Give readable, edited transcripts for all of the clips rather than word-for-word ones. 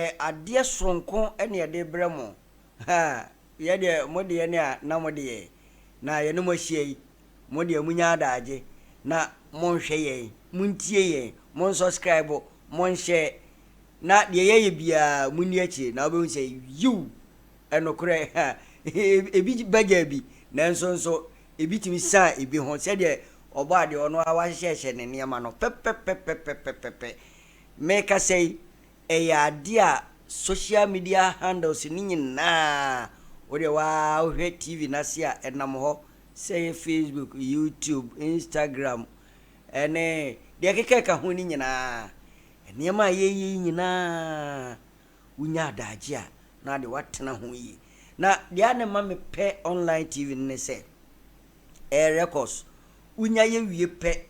Ɛyɛ adeɛ soronko na yɛde rebrɛ mo. Ha, yɛ deɛ mo deɛ ne a na mo deɛ, na yɛne mo ahyia yi, mo deɛ monya adaagye na monhwɛ yɛn, montie yɛn, monsɔskraibo, monhyɛɛ, na deɛ yɛyɛ biara monni akyire, na wobɛhu sɛ yiw, ɛnokorɛ, ha, ebi bɛgya bi, nanso nso ebi tumi san ebi ho, sɛdeɛ Ɔbɔadeɛ ɔno ara wahyehyɛhyɛ ne nneɛma no pɛpɛpɛpɛpɛpɛ. Merekasa yi, ɛyɛ adeɛ a social media handles no nyinaa, wo deɛ waa wohwɛ TV no ase a, ɛnam hɔ, sɛ ɛyɛ Facebook, YouTube, Instagram, ɛne deɛ ɛkeka ɛka ho no nyinaa, nneɛma a yɛyɛ yi nyinaa, wonya adagye a, na ade woatena ho yie. Na deɛ a na ɛma mepɛ online TV no ne sɛ, ɛyɛ records, wonya yɛ wie pɛ,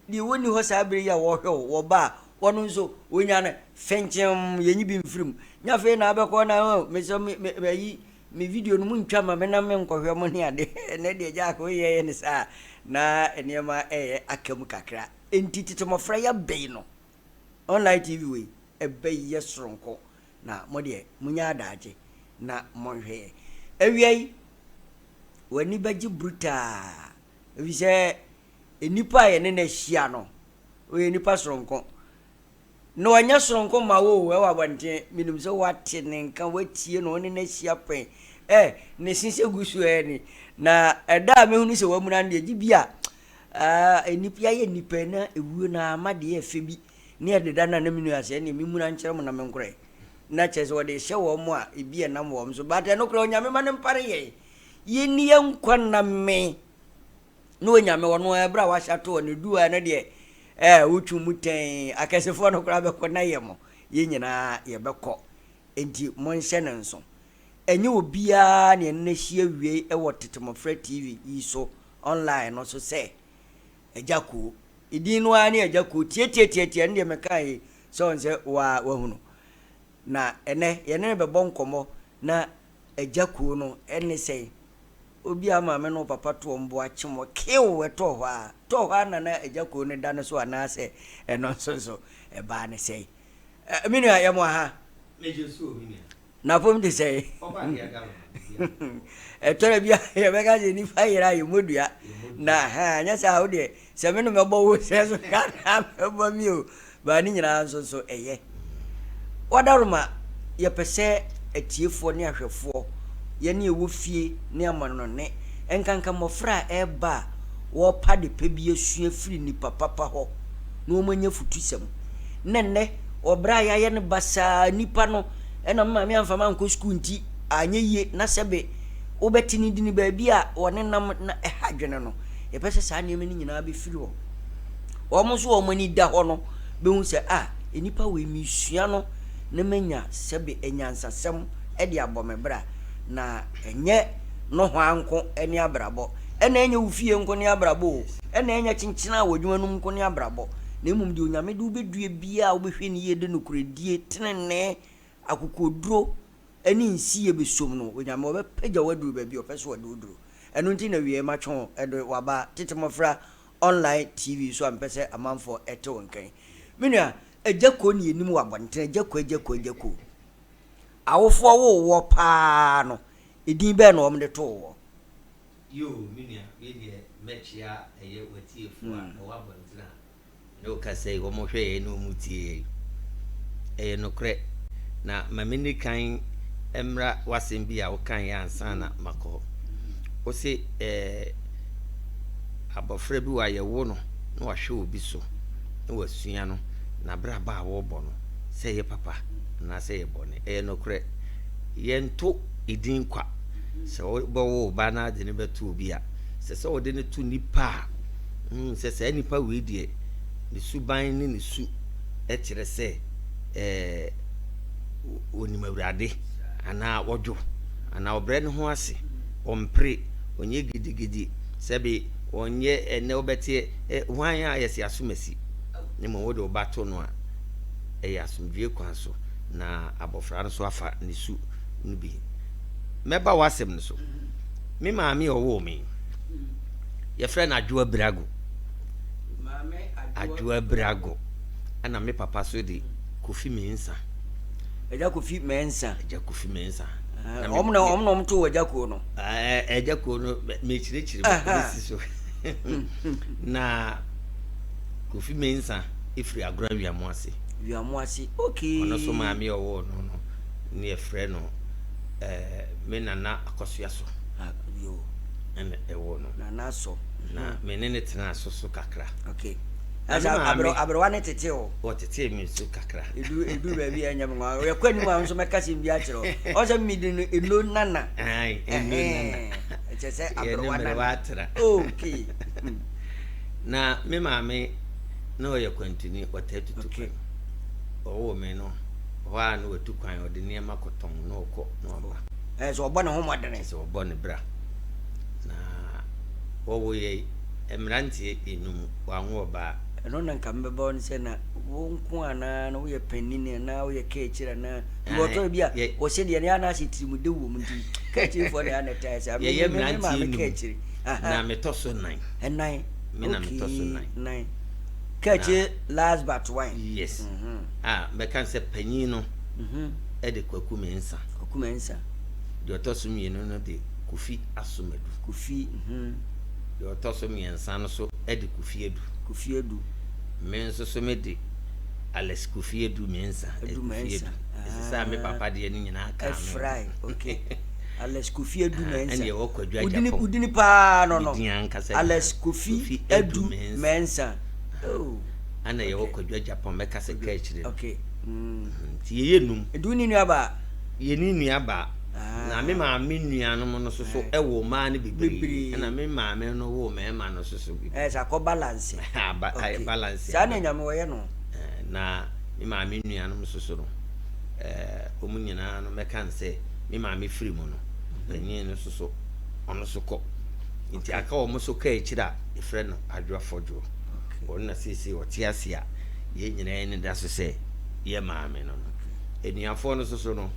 Deɛ wɔnni hɔ saa berɛ yi a wɔrehwɛ wo, wɔba a, wɔn nso wɔnya no fenkyem, yɛnyi bi mfiri mu. Nyɛ afei na abɛkɔ na oh, mesɛ me, me, ayi, me video no montwa ma me na menkɔhwɛ mo ne ade. Ɛnɛ deɛ Jack woyɛɛ ne saa na nneɛma ɛyɛ aka mu kakra. Enti tete mmɔfra yi abɛyi no, online TV wei, ɛbɛyɛ soronko. Na mo deɛ, monya adagye na monhwɛ yɛ. Awia yi, w'ani bɛgye brutaa, efisɛ nnipa a yɛne no ahyia no, ɔyɛ nipa soronko. Na ɔnyɛ soronko ma wo o, ɛwɔ abɔnten. Menim sɛ woate ne nka, woatie no, wo ne no ahyia pɛn. Ɛ, ne se sɛ gu so ɛ ni. Na ɛda a mɛhunu sɛ wamuna no deɛ, gye bi a, ah, nnipa, yɛayɛ nnipa na ewuo no ama deɛ ɛfɛ bi ne ɛdeda no a na me nua sɛ ɛneɛ memuna nkyerɛ mo na menkorɛ. Na kyerɛ sɛ wɔde hyɛ wɔn a ebi ɛnam wɔn so. But ɛno koraa Onyame ma no mpare yɛn. Yɛnni yɛn nkwa nna mmee. Na Onyame ɔno ara berɛ a wahyɛ ato hɔ no du a ɛno deɛ ɛɛ wotwe mu tɛn akɛsefoɔ no koraa bɛkɔ na yɛ mo yɛn nyinaa yɛbɛkɔ enti monhyɛ no nso ɛnyɛ obiara na yɛne no ahyia wiei wɔ Tete Mmɔfra TV yi so online no so sɛ Agya Koo edin no ara ne Agya Koo tiatiatiatia ɛno deɛ mekaa yi sɛ ɔn sɛ waa wahunu na ɛnɛ yɛne no bɛbɔ nkɔmmɔ na Agya Koo no ɛne sɛn Obi a maame ne papa to wɔn bo akyem wɔ kew ɛtɔɔ hɔ ara, tɔɔ hɔ ara na na agya kuo no da no so anaasɛ ɛno nso nso ɛbaa ne sɛe. Ɛ, me nua, yɛ mo aha. Megye so o, me nua. Na fam te sɛe. Ɔba adeɛ ada wo Ɛtɔrɔ bi a yɛbɛka sɛ nipa yera a yɛmmɔ dua. Na ha, nyɛ saa wo deɛ, sɛ me no mɛbɔ wo sɛ so ka na mɛbɔ mi o. Baa ne nyinaa nso nso ɛyɛ. Wadaroma, yɛpɛ sɛ atiefoɔ ne ahwɛfoɔ, yɛne ɛwɔ fie ne amanɔne, ɛnkanka mmɔfra a ɛreba a wɔrepa ade pa bi asua firi nnipa papa hɔ na wɔanya afutusɛm. Na nnɛ, wɔ berɛ a yɛayɛ no basaa, nnipa no, ɛna me maame amfa me ankɔ sukuu nti anyɛ yie, na sɛbe wobɛte ne dini baabi a wɔnenam na ɛha adwene no, yɛpɛ sɛ saa nneɛma no nyinaa bɛfiri hɔ. Wɔn nso wɔn ani da hɔ no bɛhu sɛ, ah, nnipa wei mesua no na manya sɛbe anyansasɛm de abɔ me bra, na ɛnyɛ nohoa nko ne abrabɔ, ɛna ɛnyɛ wo fie nko ne abrabɔ o, ɛna ɛnyɛ kyenkyena a w'adwuma no mu nko ne abrabɔ, na mmom deɛ Onyame de wo bɛdua biara a wobɛhwɛ no yie de nokorɛdie, tenenee, akokoɔduro ne nsiyɛ bɛsom no, Onyame ɔbɛpagya wo aduru baabi a ɔpɛ sɛ ɔde wo duru. Ɛno nti na wieɛ matwe wo de waba Tete Mmɔfra Online TV so a mepɛ sɛ amanfoɔ te wo nka yi. Me nua, Agya Koo ne yɛnim wɔ abɔntene, Agya Koo, Agya Koo, Agya Koo. Awofoɔ woo woɔ paa no, edin bɛn na wɔn de too woɔ? Yoo, me nua, wei deɛ mɛkyea ɛyɛ w'atiefoɔ a ɛwɔ abɔntene a me ne wo kasa yi, wɔhwɛ yɛn na wɔtie yɛn. Ɛyɛ nokorɛ. Na ma menni kan mmra w'asɛm bi a wokaeɛ ansa na makɔ hɔ. Wose ɛɛ abɔfra bi wɔ a yɛwo no na wahwɛ obi so na wasua no n'abrabɔ a wɔrebɔ no sɛ ɛyɛ papa anaasɛ ɛyɛ bɔne. Ɛyɛ nokorɛ. Yɛnto edin kwa. Sɛ wobɛwo wo ba na ade no bɛto obi a, sɛ sɛ wode no to nipa a wohu sɛ saa nipa wei deɛ ne suban ne ne su kyerɛ sɛ ɛɛ onim Awurade anaa ɔdwo anaa ɔbrɛ ne ho ase, ɔmpere, ɔnyɛ gidigidi, sɛbe ɔnyɛ ɛnɛ wobɛteɛ ɛ hwan a yɛse asomasi ne mmom wode wo ba to no a ɛyɛ asomdwoe kwan so na abɔfra no so afa ne su no bi. Mɛba w'asɛm no so. Me maame a ɔwoo me, yɛfrɛ no Adwoa Birago. Adwoa Birago. Ɛna me papa so de Kofi Mensah. Agya Kofi Mensah. Agya Kofi Mensah. Ah, wɔn na wɔn na wɔn to Agya Kuo no. Agya Kuo no mekyerɛkyerɛ mu ɛbɛsi so. Na Kofi Mensah efiri Agorɔ Wiamoase. Wiamoase, okay. Ɔno so maame ɔwɔ no no ne yɛfrɛ no ɛɛ me nana Akɔsoa so. Ah, yo. Ɛna ɛwɔ no. Nana so. Na me ne ne tenaa so so kakra. Okay. Ɛsɛ aberewa ne tete o. Wɔtetee me so kakra. Edu edu baabi a ɛnyɛ me nwa. Yɛkɔ anim a nso mɛka sɛm bi akyerɛ wo. Ɔsɛ medi no eno nana. Ae, eno nana. Ɛkyɛ sɛ aberewa nana. Atena. Okay. Na me maame na ɔyɛ kwantuni, ɔtaa tutu kwan. Ɔwoo me no, hɔ a na watu kwan, ɔde nneɛma kɔtɔn na ɔkɔ na ɔba. Ɛɛ sɛ ɔbɔ ne ho mmɔdene. Sɛ ɔbɔ ne bra. Na wɔwo yɛ mmeranteɛ enum, wanwo ɔbaa. Ɛno na nka mebɛba wo ne sɛ na wo nko anaa na woyɛ panyin anaa woyɛ kaakyire anaa because ɔtɔ bi a wɔhyɛ deɛ ne ana ahyɛ tirimude wɔ mu nti kaakyirefoɔ na ana ɛtae saa yɛyɛ mmeranteɛ num na metɔ so nan ɛnan me na metɔ so nan nan kaakyire last but one yes mm-hmm. a mɛka sɛ panyin no mm-hmm. ɛde Kwaku Mensah Kwaku Mensah deɛ ɔtɔ so mmienu no de Kofi Asomadu Kofi mm-hmm. Deɛ ɔtɔ so mmiɛnsa no so de Kofi Adu. Kofi Adu. Me nso so me de Alex Kofi Adu Mensah. Adu Mensah. Ɛsɛ sɛ me papa deɛ no nyinaa ka me. Ɛfrae, okay. Alex Kofi Adu Mensah. Ɛne ɛwɔ Kwadwo Agyapong. Wodini paa no no. Medin ankasa. Alex Kofi Adu Mensah. Oh. Ɛna yɛwɔ Kwadwo Agyapong mɛka sɛ ka akyire no. Okay. Nti yɛyɛ num. Nti wo ne nuabaa? Yɛne nuabaa. Na me maame nuanom no soso woo mmaa no bebree. Ɛna me maame no woo mmarima no soso bebree. Ɛyɛ sɛ akɔ balance. Aba ayɛ balance. Saa na Nyame wɔyɛ no. Na me maame nuanom soso no, wɔn nyinaa no mɛka no sɛ me maame firi mu no, panyin no soso ɔno so kɔ. Nti aka wɔn so ka akyire a yɛfrɛ no Adwoa Fɔdwoɔ. Ɔno na seesei ɔte ase a yɛn nyinaa ani da so sɛ yɛ maame no no. Anuafoɔ no soso no,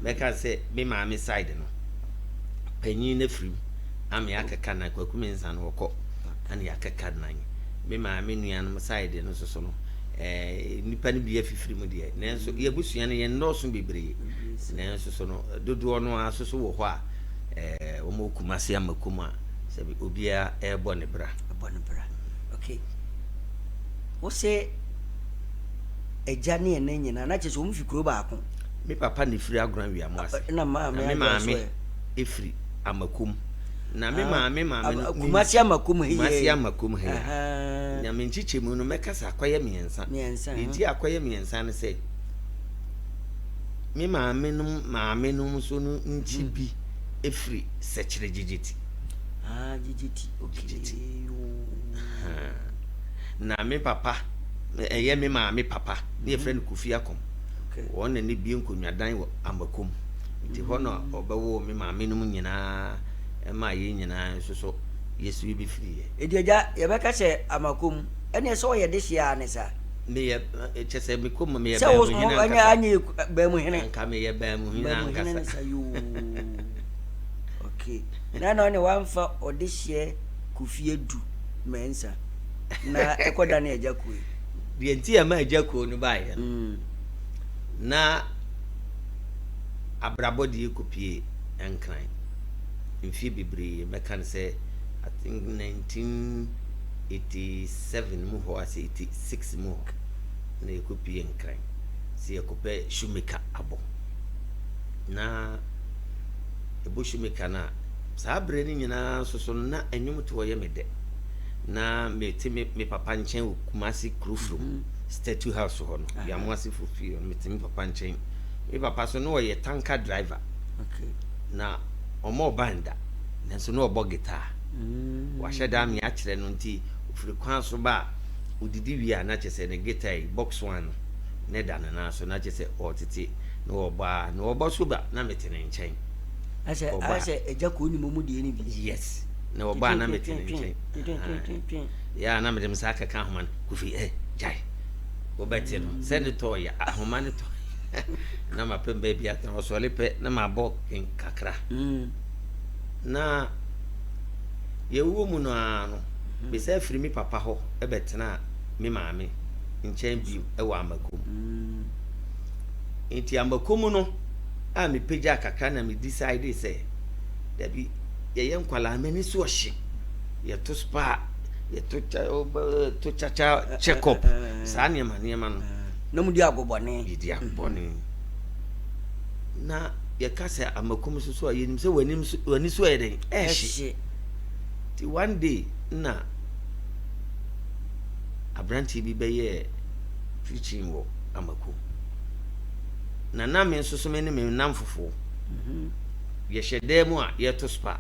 mɛka sɛ me maame side no, panyin no afiri mu ama yɛakeka nan, Kwaku Mensah no ɔkɔ ana yɛakeka nan. Me maame nuanom side no soso no, eh, nnipa no bi afifiri mu deɛ, nanso yɛabusua no yɛn nnɔɔso bebree, nanso so no dodoɔ no ara soso wɔ hɔ a eh, wɔn wɔ Kumasi Amakom a sɛbi obiara ɛrebɔ ne bra. Ɛbɔ ne bra. Okay. Wo se agya ne ɛna nyinaa na kyerɛ sɛ wɔn fi kuro baako. Me papa na efiri Agona Wiamoase. Na maame na me maame efiri Amakom. Na me maame maame no. Kumasi Amakom ha yi. Kumasi Amakom ha yi. Na me nkyekyɛmu no mɛka sɛ akɔyɛ mmiɛnsa. Mmiɛnsa. Deɛ nti akɔyɛ mmiɛnsa ne sɛ me maame nom maame nom nso no nkyi bi efiri Sɛkyerɛ Gyegyeti. Ah, Gyegyeti. Okay. Gyegyeti. Na me papa ɛyɛ me maame papa ne yɛfrɛ no Kofi Akɔm. Wɔn na ne bue nkonnwadan wɔ Amakom. Nti hɔ na ɔbɛwoo me maame nom nyinaa ɛmaa yɛn nyinaa nso so yɛsi bɛfiriiɛ. Enti agya, yɛbɛka sɛ Amakom, ɛneɛ sɛ ɔyɛ dehyeɛ ara ne saa? Meyɛ, kyɛ sɛ mekɔ mu meyɛ baamuhene ankasa. Sɛ wo anyɛ baamuhene? Anka meyɛ baamuhene ankasa. Baamuhene ne sa yoo. Okay. Na na ɔne wamfa ɔdehyeɛ Kofi Adu Mensah na ɛkɔdane agya kuo yi. Deɛ nti a ɛma agya kuo no baeɛ no, na abrabɔ deɛ kɔpie Nkran mfeɛ bebree, mɛka no sɛ I think 1987 mu hɔ asɛ 86 mu hɔ na yɛkɔpie Nkran sɛ yɛkɔpɛ shoemaker abɔ. Na ɛbɔ shoemaker no a, saa berɛ no nyinaa nso so no na nnwomtoɔ yɛ me dɛ. Na mete me me papa nkyɛn wɔ Kumasi Kurofrom mm -hmm. Statue House hɔ no, uh -huh. Wiamoasefo fie hɔ no, mete me papa nkyɛn. Me papa so na ɔyɛ tanker driver. Okay. Na ɔmmɔɔ band da, nanso na ɔbɔ guitar. Mm. Wahyɛ da me akyerɛ no nti, ofiri kwan so ba a, odidi wie a na kyerɛ sɛ ne guitar yi, box one no, ne da ne nan so, na kyerɛ sɛ ɔtete na ɔbɔ a, na ɔbɔ so ba na mete ne nkyɛn. Asɛ asɛ agya kɔɔ ne mu deɛ no bi. Yes. Na ɔbɔ a na mete ne nkyɛn. Yɛ a na mede me nsa akeka ahoma no, Kofi ɛ, gyae. Wobɛte no, sɛ ne tɔɔ yɛ, ahoma no tɔ. Na mapɛ baabi atena, ɔsɔre pɛ na mabɔ kakra. Na yɛwɔ mu no ara no, mesan firi me papa hɔ bɛtenaa me maame nkyɛn bio wɔ Amakom. Nti amako mu no a mepagyaa kakra na me decide sɛ dabi yɛyɛ nkwadaa m'ani so ɔhye yɛto spa yɛto kya to kyakya check up saa nneɛma nneɛma no. Na mo di agobɔne. Yɛdi agobɔne na yɛka sɛ amakom so so a yɛnim sɛ w'anim so w'ani so yɛ dɛn ɛhye. Nti one day na aberanteɛ bi bɛyɛɛ preaching wɔ Amakom. Na na me nso so me ne me nnamfofoɔ yɛhyɛ dan mu a yɛto spa.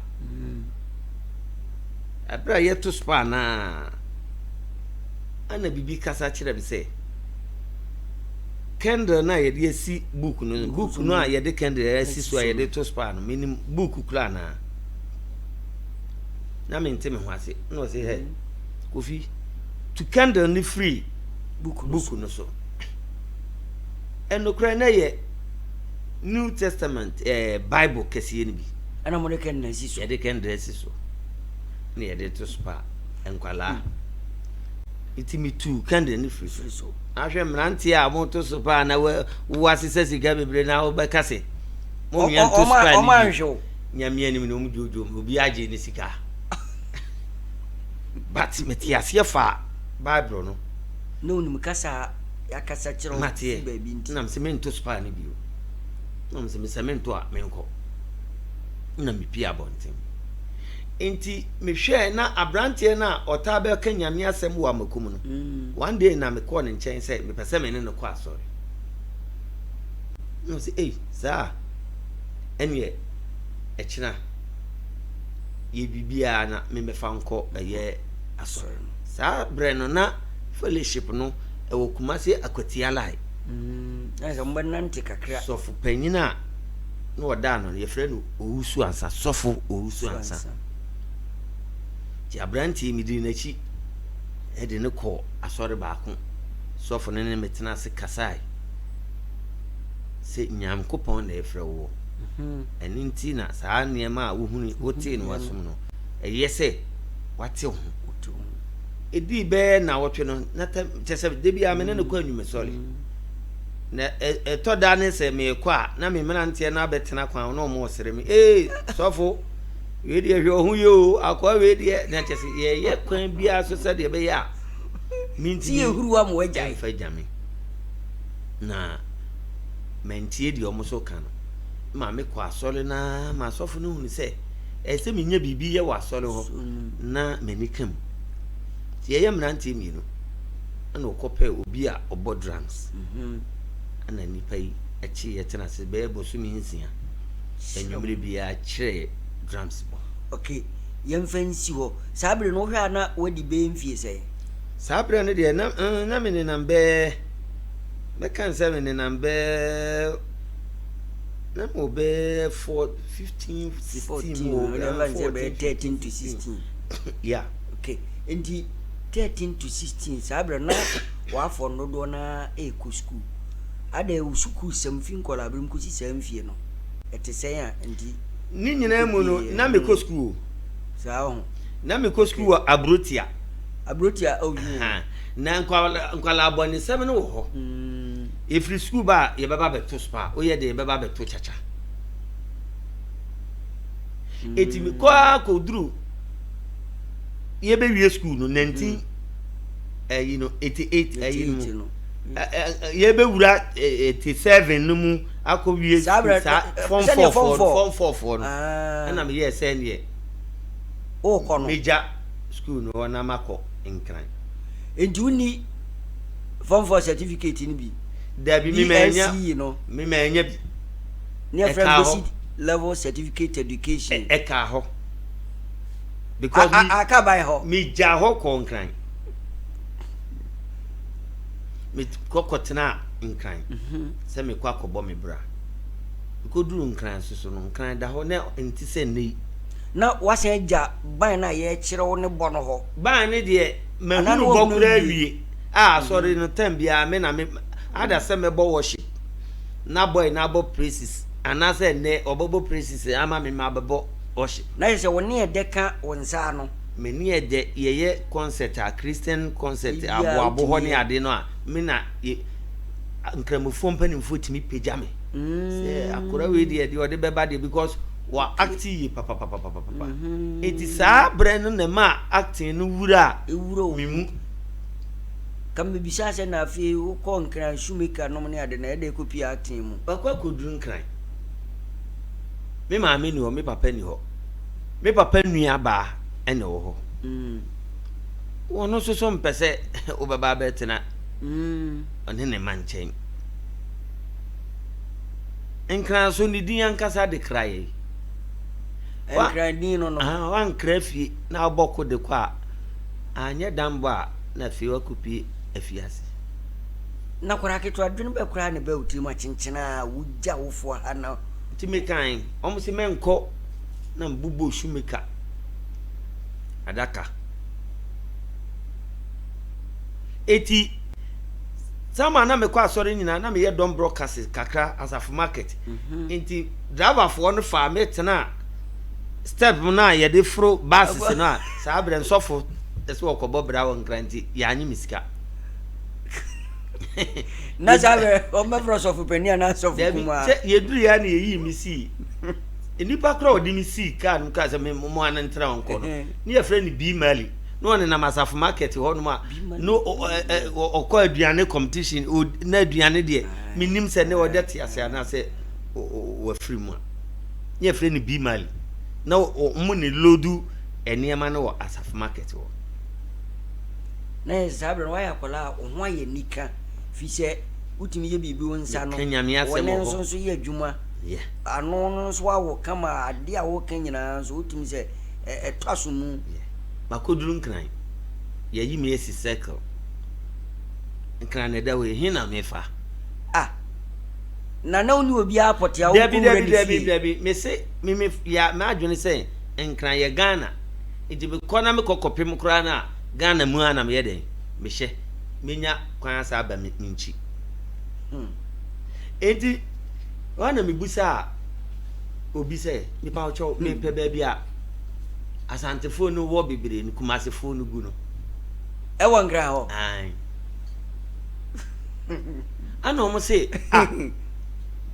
Ɛberɛ a yɛto spa no a ana biribi kasa kyerɛ me sɛ candle no a yɛde asi book no book no a yɛde candle asi so a yɛde to spa no menim book kura anaa na mente me ho ase na ɔse hɛ Kofi tu candle no firi book no so. Ɛnokorɛ na ɛyɛ New Testament eh, Bible kɛseɛ no bi. Ɛna mo de candle asi so. Yɛde candle asi so. Na yɛde to so pa nkwalaa. Nti metu candle no firi so. Ahwɛ mmeranteɛ a wɔto so paa na wo asesa sika bebree na wobɛka se mo mmea nto so paa no bi. Nyame anim na wɔn dwoodwoo obi agye ne sika. But mete aseɛ faa Bible no. Na onim kasa a yɛakasa kyerɛ wo fi baabi nti. Na mese mento spaa no bio. Na mese mesɛ mento a menkɔ. Na mepie abɔnten. Nti mehwɛɛ na aberanteɛ no a ɔtaa bɛka Nyame asɛm wɔ Amakom no, mm. one day na mekɔɔ ne nkyɛn sɛ mepɛ sɛ me ne no kɔ asɔre. Na ɔse ei saa ɛneɛ ɛkyena yɛ biribiara na memmɛfa nkɔ ɛyɛ asɔre no. Saa berɛ no na fellowship no ɛwɔ Kumasi Akwatia line. Mm, na sɛ mobɛnante kakra. Sɔfo panyin a na ɔda ano no yɛfrɛ no Owusu Ansa, Sɔfo Owusu Ansa. Nti aberanteɛ medii n'akyi ɛde no kɔɔ asɔre baako. Sɔfo no ne me tena ase kasae sɛ Nyankopɔn na ɛfrɛ woɔ. Ɛno nti na saa nneɛma a wohunu wotee no w'asom no, ɛyɛ sɛ wate wo ho. Ɛdii bɛyɛ nnawɔtwe no, na kyɛ sɛ da biara me ne no kɔ anwumesɔre. Na ɛtɔ da ne sɛ merekɔ a, na me mmeranteɛ no abɛtena kwan ho na wɔn resere me. Ee, sɔfo, wei deɛ hwɛ ɔho yie o, akoa wei deɛ. Na kyɛ sɛ yɛyɛ kwan biara so sɛdeɛ ɛbɛyɛ a mentumi mfa gya me. Na mantie deɛ wɔn so ka no. Ma mekɔ asɔre no ara ma asɔfo no hunu sɛ ɛsɛ sɛ menya biribi yɛ wɔ asɔre hɔ na m'ani ka mu. Nti yɛyɛ mmeranteɛ mmienu ɛna ɔkɔpɛɛ obi a ɔbɔ drums mhm. ɛna nnipa yi akyi yɛtena ase bɛyɛ bosome nsia anwummerɛ biara kyerɛ drums bɔ. Okay, yɛmfa nsi hɔ. Saa bere no wohwɛ a na wadi bɛyɛ mfie sɛn? Saa bere no deɛ na, mm, na me nenam bɛɛ mɛka sɛ me nenam bɛɛ na mewɔ bɛyɛ four 15 16 mu o bɛyɛ 13 to 16 yeah okay nti 13 to 16 saa berɛ na w'afɔ no dodoɔ no ara ɛrekɔ sukuu adɛn wo sukuu sɛm fi nkɔla berɛ mu kɔsi saa mfie no ɛte sɛn a nti ne nyinaa mu no na mekɔ sukuu o saa ho na mekɔ sukuu wɔ Aburotia Aburotia oh na nkwala abɔnesɛm no wɔ hɔ mm. Yɛfiri sukuu ba a, yɛbɛba abɛto spa. Woyɛ dɛn yɛbɛba abɛto kyakya. Eti mekɔ ara kɔduru yɛbɛwie sukuu no 19 ɛyi no 88 ɛyi no mu yɛbɛwura 87 no mu akɔwie sukuu saa fɔm fɔfoɔ no fɔm fɔfoɔ no ɛna meyɛɛ sɛ neɛ megya sukuu no hɔ na makɔ Nkran. Nti wonni Form 4 certificate no bi. Dabi, me manya. BSc no. Me manya bi. Ne yɛfrɛ no basic level certificate education. Ɛka hɔ. Because me aka ban hɔ. Me gya hɔ kɔ Nkran. Me kɔ kɔtena Nkran. Mhm. Sɛ me kɔ akɔbɔ me bra. Mekɔduru Nkran so so no, Nkran da hɔ na nti sɛ nnɛ yi. Na wasan agya ban no a yɛrekyerɛ wo ne bɔ no hɔ. Ban no deɛ mahunu bɔ koraa awie a asɔre no time biara me na me ada sɛ mɛbɔ worship na boy no abɔ praises anaasɛ nnɛ ɔbɛbɔ praises ama me mabɛbɔ worship. Na kyerɛ sɛ wo ne ɛdɛ ka wo nsa ano. Me ne ɛdɛ yɛyɛ concert a Christian concert aboabo hɔ ne ade no a me na yɛ. Nkramofoɔ mpanimfoɔ tumi pagya me sɛ akora wei deɛ deɛ ɔde bɛba deɛ because wɔ act yie papapapapapa. Eti saa berɛ no na ɛma acting no wura me mu. Ka mebisa sɛ na afei wokɔ Nkran shoemaker nom ne ade na ɛdɛ kɔpie acting mu? Wakɔ akɔduru Nkran. Me maame ni hɔ, me papa ni hɔ. Me papa nua baa ɛna ɛwɔ hɔ. Wɔn nso so mpɛ sɛ wobɛba abɛtena ɔne ne mma nkyɛn. Nkran so ne din ankasa de kra yɛn. Nkran din no no. Wankra fie na wobɔ ko de kɔ a, anyɛ dambɔ a na afei wakɔpie afiase. Na koraa ketewa adwene bɛ koraa na ɛbɛ wo tirim akyenkyene a wogya wofoɔ ha na. Nti mekan wɔn se mɛnkɔ na mbobɔ shoemaker adaka. Eti sama na mekɔ asɔre nyinaa na meyɛ dɔm broadcast kakra asafo market. Mhm. Nti driverfoɔ no faa me tena step no a yɛde foro buses no a saa berɛ nsɔfo sɛ wɔkɔbɔ bra wɔ Nkran nti yɛanye me sika. Na saa berɛ wɔbɛfrɛ sɔfo panin anaa sɔfo kumaa. Sɛ yɛduru yɛ na yɛyii me sii nnipa koraa wɔde me sii kaa no mu kaa sɛ me mo ano ntena wɔn kɔ no ne yɛfrɛ no B Mali na ɔnenam asafo market hɔ nom a no ɔkɔ aduane competition na aduane deɛ menim sɛ ne ɔda te ase anaasɛ wafiri mu a ne yɛfrɛ no B Mali na wɔn ne lodu nneɛma no wɔ asafo market hɔ. Na yɛ saa berɛ no wayɛ akwadaa a wo ho ayɛ nika fi sɛ wotumi yɛ biribi wo nsa no wɔne nso nso yɛ adwuma ano no nso awo kama adeɛ a woka nyinaa nso wotumi sɛ ɛtɔ aso mu. Makoduru Nkran, yɛayi me asi circle. Nkran na ɛda hɔ yi, he na mefa? Ah, na na wonni obiara pɔtee a wokɔ wura ne fie? Dabi, dabi, dabi, mese, me, me, ya, m'adwene sɛ Nkran yɛ Ghana, nti mekɔ na mekɔ kɔpem koraa no a, Ghana mu ara na meyɛ dɛn? Mehyɛ, menya kwan asa aba me, me nkyi. Hmm. Enti, hɔ na mebusaa obi sɛ, nipa ɔkyɛw, mepɛ baabi a Asantefoɔ no wɔ bebree no, Kumasefoɔ no gu no. Ɛwɔ Nkran hɔ? Ae. Ɛna wɔn se, ah,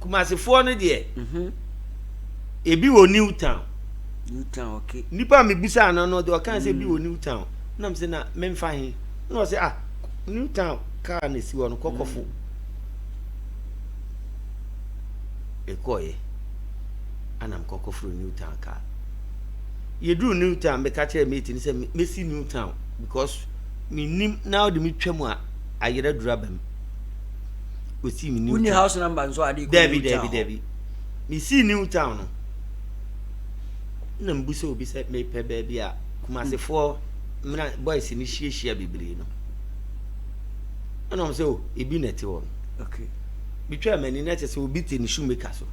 Kumasefoɔ no deɛ, mhm. ebi wɔ New Town. New Town, okay. Nipa a mebusaa no no, deɛ ɔkaa sɛ ebi wɔ New Town. Na me se na memfa he? Na ɔse, ah, New Town kaa na esi hɔ no, kɔkɔfo. Mekɔɔeɛ, ɛna mekɔkɔforo New Town kaa. Yɛduruu New Town, meka kyerɛɛ mate no sɛ mɛsi New Town because mennim na wode me twa mu a ayera duru aba mu. Wɔsii me New Wonni Town. house number nso ade kɔ Dabi, New Town dabi, hɔ. dabi. Mesii New Town no, na mebu sɛ obi sɛ mepɛ baabi a Kumasefoɔ mmra boys no hyiahyia bebree no. Ɛna wɔn sɛ o, ebi na ɛte hɔ no. Okay. Metwaa m'ani na kyerɛ sɛ obi te ne shoemaker so.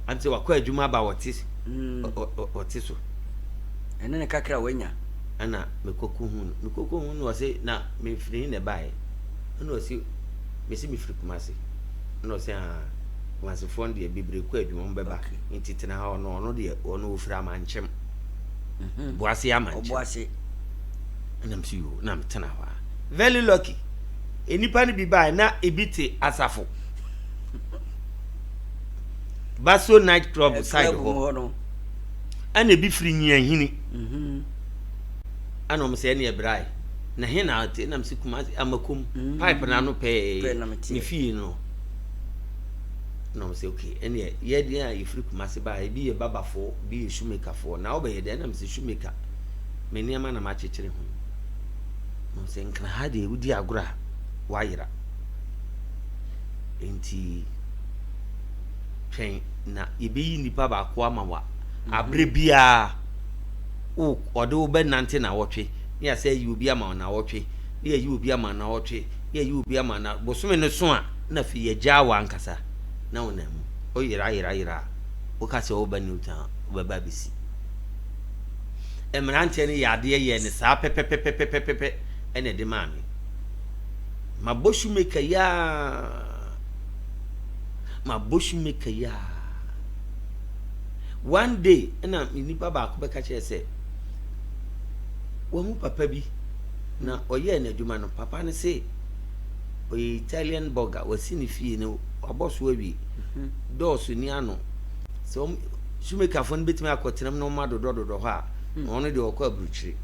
Ante wakɔ adwuma aba wɔte mm. ɔte so. Ɛne ne kakra wanya. Ɛna mekɔkɔ hu no. Mekɔkɔ hu no ɔse na mefiri he na ɛbaeɛ. Ɛna ɔse mese mefiri Kumase. Ɛna ɔse aa Kumasefoɔ no deɛ bebree kɔ adwuma wɔn bɛba. Nti tena ha ɔno ɔno deɛ ɔno ɔfiri Amankyem. Mhm. Boase Amankyem. Ɔboase. Ɛna mese yoo na metena hɔ a. Very lucky. Nnipa no bi baeɛ na ebi te asafo. Baso night club eh, side hɔ no ɛna ebi firi nyiahini mhm. ɛna wɔn sɛ ɛna ɛbrae na he na ate ɛna sɛ kuma amakom mm. pipe na ano pɛɛ ne fie no na wɔn sɛ okay ɛna yɛ deɛ a yɛfiri kumase baa ebi yɛ babafoɔ ebi yɛ shoemakerfoɔ na wɔbɛyɛ deɛ ɛna sɛ shoemaker me nneɛma na makyekyere ho na wɔn sɛ nkran ha deɛ wodi agorɔ a wayera. Enti twɛn na yɛbɛyi nnipa baako ama wo a, aberɛ biara wo ɔde wo bɛnante nawɔtwe ne yɛasɛ ayi obi ama wo nawɔtwe ne yɛayi obi ama nawɔtwe ne yɛayi obi ama na bosome no so a na afei yɛgyaa wo ankasa na wonam mu woyera yera yera a woka sɛ woba New Town wobɛba abɛsi mmeranteɛ no yɛ adeɛ yɛɛ ne saa pɛpɛpɛpɛpɛpɛ ɛna ɛde maa me Mabɔ shoemaker yi aa. Mabɔ shoemaker yi aa. One day ɛna me nipa baako bɛka kyerɛ sɛ wahu papa bi na ɔyɛɛ n'adwuma no papa no se Ɔyɛ Italian burger, wasi ne fie no, wabɔ so awie. Dɔɔso ni ano. Sɛ wɔn shoemakerfoɔ no bɛtumi akɔtena mu na wɔn adodɔdodɔ hɔ a, ɔno deɛ ɔkɔ aburukyire.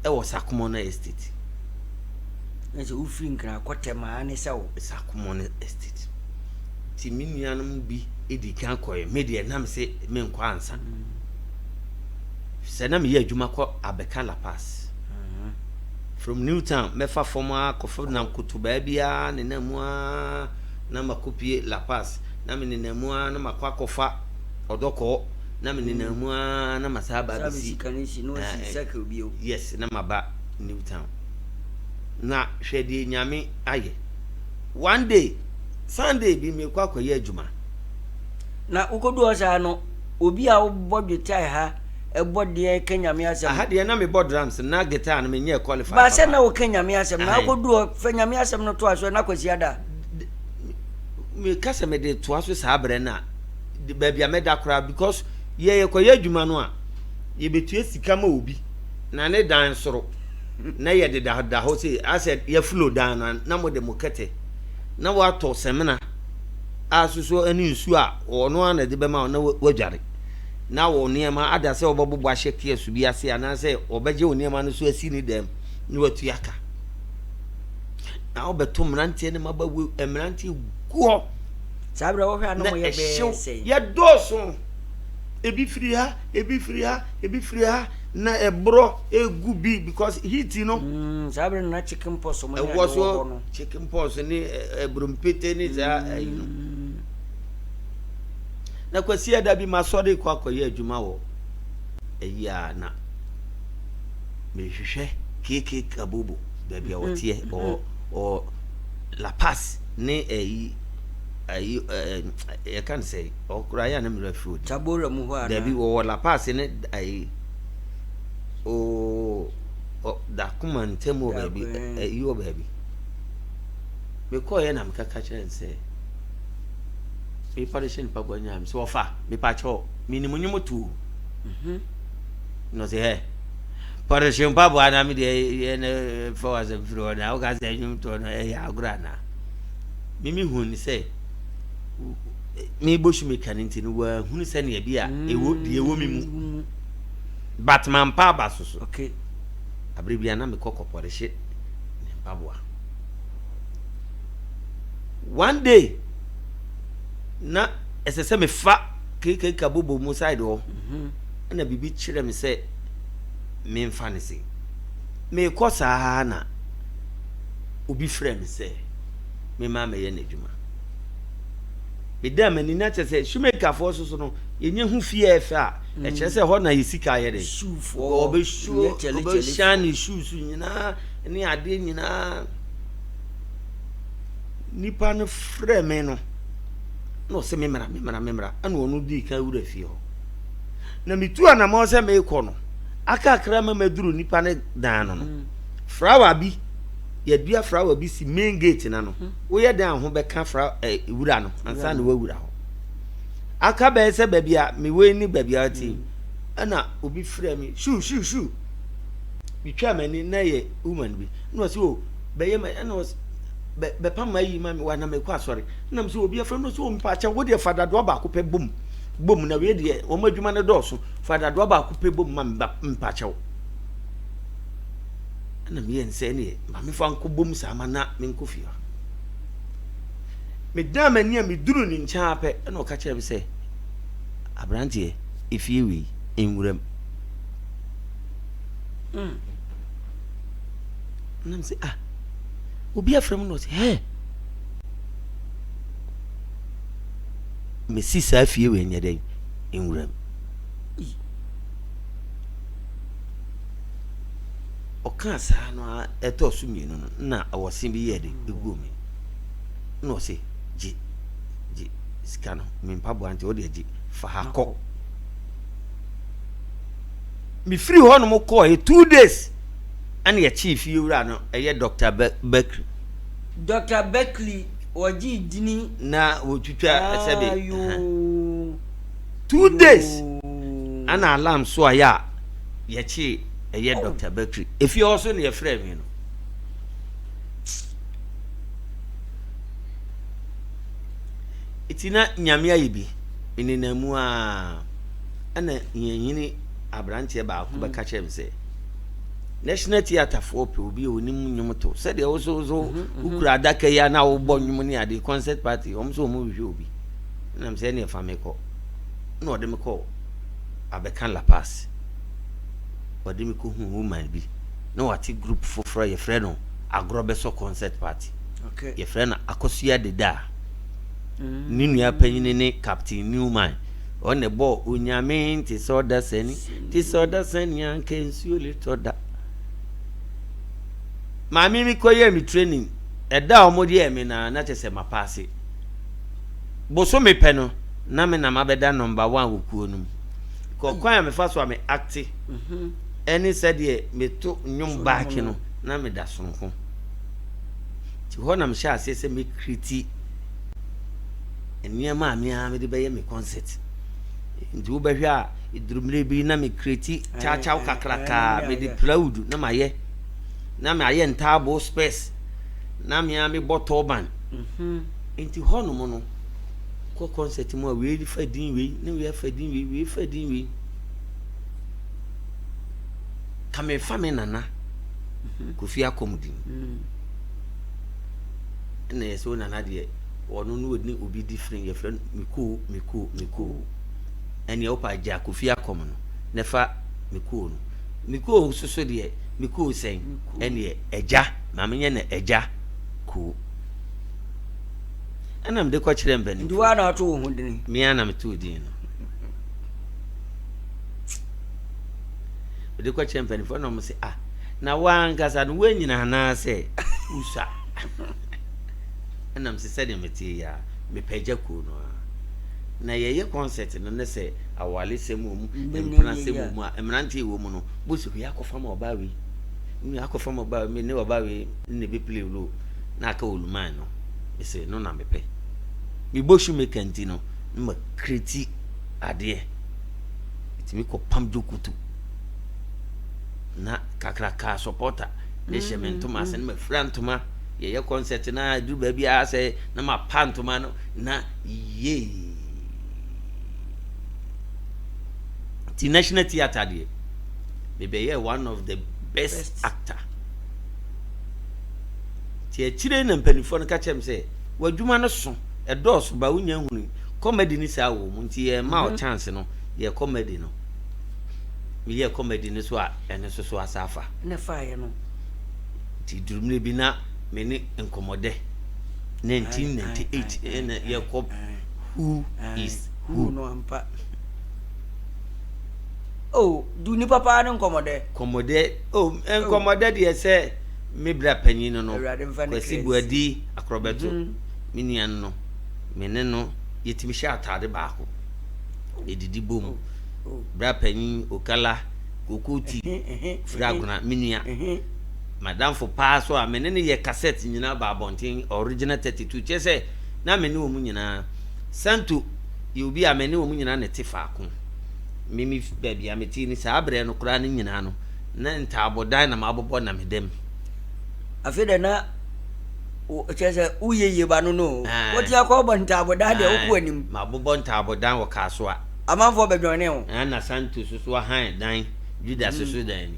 Ɛwɔ Sakomɔno Estate. Na sɛ wofiri Nkran kɔ Tɛmaa ne sɛ wo. Sakomɔno Estate. Nti me nuanom bi di kan kɔɛ, me deɛ na mese menkɔ ansa. Sɛ na meyɛ adwuma kɔ abɛka La Paz. From New Town mɛfa fam ara kɔfa nam kotobaa biara nenam mu ara na makɔpie La Paz. Na me nenam mu ara na makɔ akɔfa Ɔdɔkɔɔ. Na me nenam mu ara na masan aba abɛsi. Yes, na maba New Town. Na hwɛ deɛ Nyame ayɛ. One day, Sunday bi mekɔ akɔyɛ adwuma. Na wokɔdu hɔ saa no, obi a wobɔ dwetae ha bɔ deɛ ka Nyame asɛm. Aha deɛ na mebɔ drums na guitar no menyɛɛ qualify Ba papa. sɛ na woka Nyame asɛm na wokɔdu hɔ fa Nyame asɛm no toa so na Kwasiada. Meka sɛ mede toa so saa berɛ no a, baabi a mɛda koraa because yɛ yɛkɔyɛ adwuma no a, yɛbɛtua sika ma obi na ne dan soro na yɛdeda da hɔ sei asɛ yɛfulo dan no na mode mo kɛtɛ na woatɔ samina a soso ne nsuo a ɔno ara na ɛde bɛma wo na woadware na wo nneɛma ada sɛ wɔbɛbobɔ ahyɛ kiɔs bi ase anaasɛ wɔbɛgye wo nneɛma no so asi ne dɛm na watua ka na wobɛto mmeranteɛ ne mmabaawa mmeranteɛ guɔ saa berɛ wohwɛ a na wɔyɛ bɛyɛ sɛn yɛdɔɔso ebi firi ha ebi firi ha ebi firi ha na ɛborɔ egu bi because heat no. Mm, saa berɛ no na chicken pox mo ne ade wɔ hɔ no. Chicken pox ne ɛburumpete ne saa ɛyi no. Mm. Na kwasi ada bi ma sɔre kɔ akɔyɛ adwuma wɔ ɛyi a na mehwehwɛ keke kabobo baabi a wɔteɛ mm-hmm. ɔ ɔ La Paz ne ɛyi ɛyi ɛɛ yɛka no sɛ ɔkora yɛ a na mmerɛ fi odi. Tabora mu hɔ anaa? Dabi wɔwɔ La Paz ne ayi oo ɔ Dakoma ntam wɔ baabi ayi wɔ baabi. Mekɔɔyɛ na mekaka kyerɛ no sɛ mepa de hyɛ nipa bɔ nyaa me sɛ ɔfa mepa kyɛw menim nnwom to o. Mhm. Na ɔsɛ hɛ pɔrehye mpaboa na me deɛ yɛ ne fa wasɛm firi hɔ na woka sɛ nnwom toɔ no ɛyɛ agorɔ anaa? Mimi hu ne sɛ mebɔ shoemaker no nti no wahunu sɛnea bi a ɛwɔ deɛ ɛwɔ me mu but mampa aba so so okay. abere bi a na mekɔ kɔpɔrehye ne mpaboa one day na ɛsɛ sɛ mefa kekeka bobo mu side hɔ mhm. ɛna biribi kyerɛ me sɛ memfa ne se mekɔ saa na obi frɛ me sɛ mema mɛyɛ n'adwuma Medaa m'ani na kyerɛ sɛ shoemakerfoɔ so so no yɛnyɛ hu fie a ɛfɛ a ɛkyerɛ sɛ hɔ na yɛ sika yɛ dɛ. Shoefoɔ ɔbɛhyia ne shoes nyinaa ne adeɛ nyinaa. Nipa no frɛ me no na ɔsɛ me mmra me mmra me mmra ɛna ɔno dii kan wura fie hɔ. Na metu anamɔ sɛ merekɔ no aka akra ma maduru nipa no dan no no mm. flower bi yɛdua flower bi si main gate no ano. Hmm. Woyɛ dɛn a ho bɛka fra eh, wura no ansa na wawura hɔ. Aka bɛyɛ sɛ baabi a mewɔ yi ne baabi a ɔte yi. Hmm. Ɛna obi frɛ me shuu shuu shuu. Metwaa m'ani na ɛyɛ woman bi. Ɛna ɔse o oh, bɛyɛ ma ɛna ɔse bɛpam ma yi ma me wa na mekɔ asɔre. Ɛna me sɛ obi afrɛ no sɛ o mpa akyɛ wo deɛ fa dadoa baako pɛ bom bom na wei deɛ wɔn adwuma no dɔɔso fa dadoa baako pɛ bom ma me mpa kyɛw. Ɛna meyɛ nsɛ neɛ ma mefa nkɔbom saa ma na menkɔ fie hɔ. Medan m'ani a meduru ne nkyɛn ara pɛ ɛna ɔka kyerɛ me sɛ aberanteɛ efie wei nwuram. Mm. Ɛna me sɛ ah obi afrɛ mu na ɔsɛ hɛ mesi saa fie wei nyɛ dɛn nwuram. Ɔkaa saa no ara ɛtɔɔ so mmienu no, na awɔse bi yɛɛ de ɛguu me. Na ɔse, gye, gye sika no, me mpaboa nti wodeɛ gye, fa ha kɔ. Mefiri hɔ nom kɔɔɛ 2 days ɛna yɛkyee fie wura no, ɛyɛ Dr. Berkeley. Dr. Berkeley, wɔgyee dini. Na wɔtwitwa sɛbe. Ayoo. 2 days ɛna alarm so ayɛ a yɛkyee ɛyɛ Dr. Bakri. Efie hɔ so na yɛfrɛɛ me no. Nti na Nyame ayɛ bi, menenam mu ara ɛna hiahini aberanteɛ baako bɛka kyerɛɛ me sɛ, National Theatre foɔ pɛ obi a ɔnim nnwom to, sɛdeɛ wo so so wokura adaka yi a na wobɔ nnwom ne ade, concert party, wɔn nso wɔn rehwehwɛ obi. Ɛna me sɛ ɛneɛ fa me kɔ. Ɛna ɔde me kɔɔ abɛka La Paz. Ɔde me kɔhuu woman bi, na wate group foforɔ a yɛfrɛ no Agorɔ Bɛsɔ Concert Party. Okay. Yɛfrɛ no Akosua Deda. Ne nua panyini ne Captain Newman. Ɔno na ɛbɔɔ Onyame nte sɛ ɔdasani, te sɛ ɔdasani anka nsuo retɔ da. Maame mi kɔyɛɛ me training, ɛda a wɔde yɛɛ me na na kyerɛ sɛ mapaase. Bosome pɛ no, na me na mabɛda number one wɔ kuo no mu. Kɔ kwan a mefa so a me acte ɛne sɛdeɛ meto nnwom baake no, na meda sononko. Nti hɔ na mehyɛ aseɛ sɛ mɛkriti nneɛma a me ara mede bɛyɛ me concert. Nti wobɛhwɛ a, ɛduru mmerɛ bi na me kreti kyakyaw kakraka, mede plywood na mayɛ, na mayɛ ntaaboo space, na me ara mebɔ turban. Nti hɔnom no, kɔ concert mu a wei fa din wei, na wei afa din wei, wei fa din wei. Ka mefa me nana Kofi Akɔm din. Ɛna yɛ sɛ wo nana deɛ ɔno ne ɔne obi di firi yɛfrɛ no Mekoo Mekoo Mekoo. Ɛneɛ wopɛ a gya Kofi Akɔm no na fa Mekoo no. Mekoo nso so deɛ Mekoo sɛn? Ɛneɛ agya ma menyɛ no agya koo. Ɛna mede kɔkyerɛ mpanimfoɔ. Nti woa na ato wo ho din? Me ara na metoo din no. Mede kɔkyerɛ mpanimfoɔ na wɔn se ah na woankasa no woanyina anaasɛ wosua? Ɛna mese sɛdeɛ meteɛ yi ara mepɛ agya kuo no ara. Na yɛyɛ concert no ne sɛ awaresɛm wɔ mu, mpenasɛm wɔ mu a, mmeranteɛ wɔ mu no, bo sɛ wei akɔfa ma ɔbaa wei, wei akɔfa ma ɔbaa wei, me ne ɔbaa wei ne bɛ play role na aka Oluman no, mese no na mepɛ. Mebɔ shoemaker nti no, na ma kreti adeɛ. Metumi kɔpam dwokutu na kakraka supporter ne hyɛ me ntoma ase na mafira ntoma. Yɛyɛ concert na aduru baabi a sɛ na mapa ntoma no na yee. Ti National Theatre deɛ mebɛyɛ one of the best, best. actor. Ti akyire na mpanimfoɔ no ka kyerɛ me sɛ w'adwuma no so ɛdɔɔso ba wonya hunu comedy ni saa wɔ mu nti yɛ ma mm -hmm. chance no yɛ comedy no meyɛ comedy no so a ɛno nso so asa afa. Na ɛfaeɛ no. Nti duru mmerɛ bi na me ne nkɔmmɔdɛ 1998 ɛna yɛkɔ who is who. no ampa. Oh, du nipa paa ne nkɔmmɔdɛ. Nkɔmmɔdɛ, oh, nkɔmmɔdɛ deɛ sɛ me bra panyin no no, Kwasi Buadi Akorɔbɛto, mhm. me nua no no, me ne no yɛtumi hyɛ ataade baako, yɛdidi bom. Oh. Bra panyin Okala Kokoti firi Agona, me nua. M'adamfo paa so a me ne no yɛ kasɛt nyinaa ba abɔnten, Original 32. Kyerɛ sɛ, na me ne wɔn nyinaa. Santo yɛ obi a me ne wɔn nyinaa na ɛte faako. Me me baabi a mete ni saa berɛ no koraa no nyinaa no, na ntaabodan na mabobɔ na meda mu. Afei deɛ na kyerɛ sɛ woyɛ yie ba no no. Wote akɔ bɔ ntaabodan deɛ wokɔ anim. Mabobɔ ntaabodan wɔ Kasoa. Amanfoɔ bɛdwɔnee wo. Ɛna Santo soso ahan dan, Juda soso dan ni.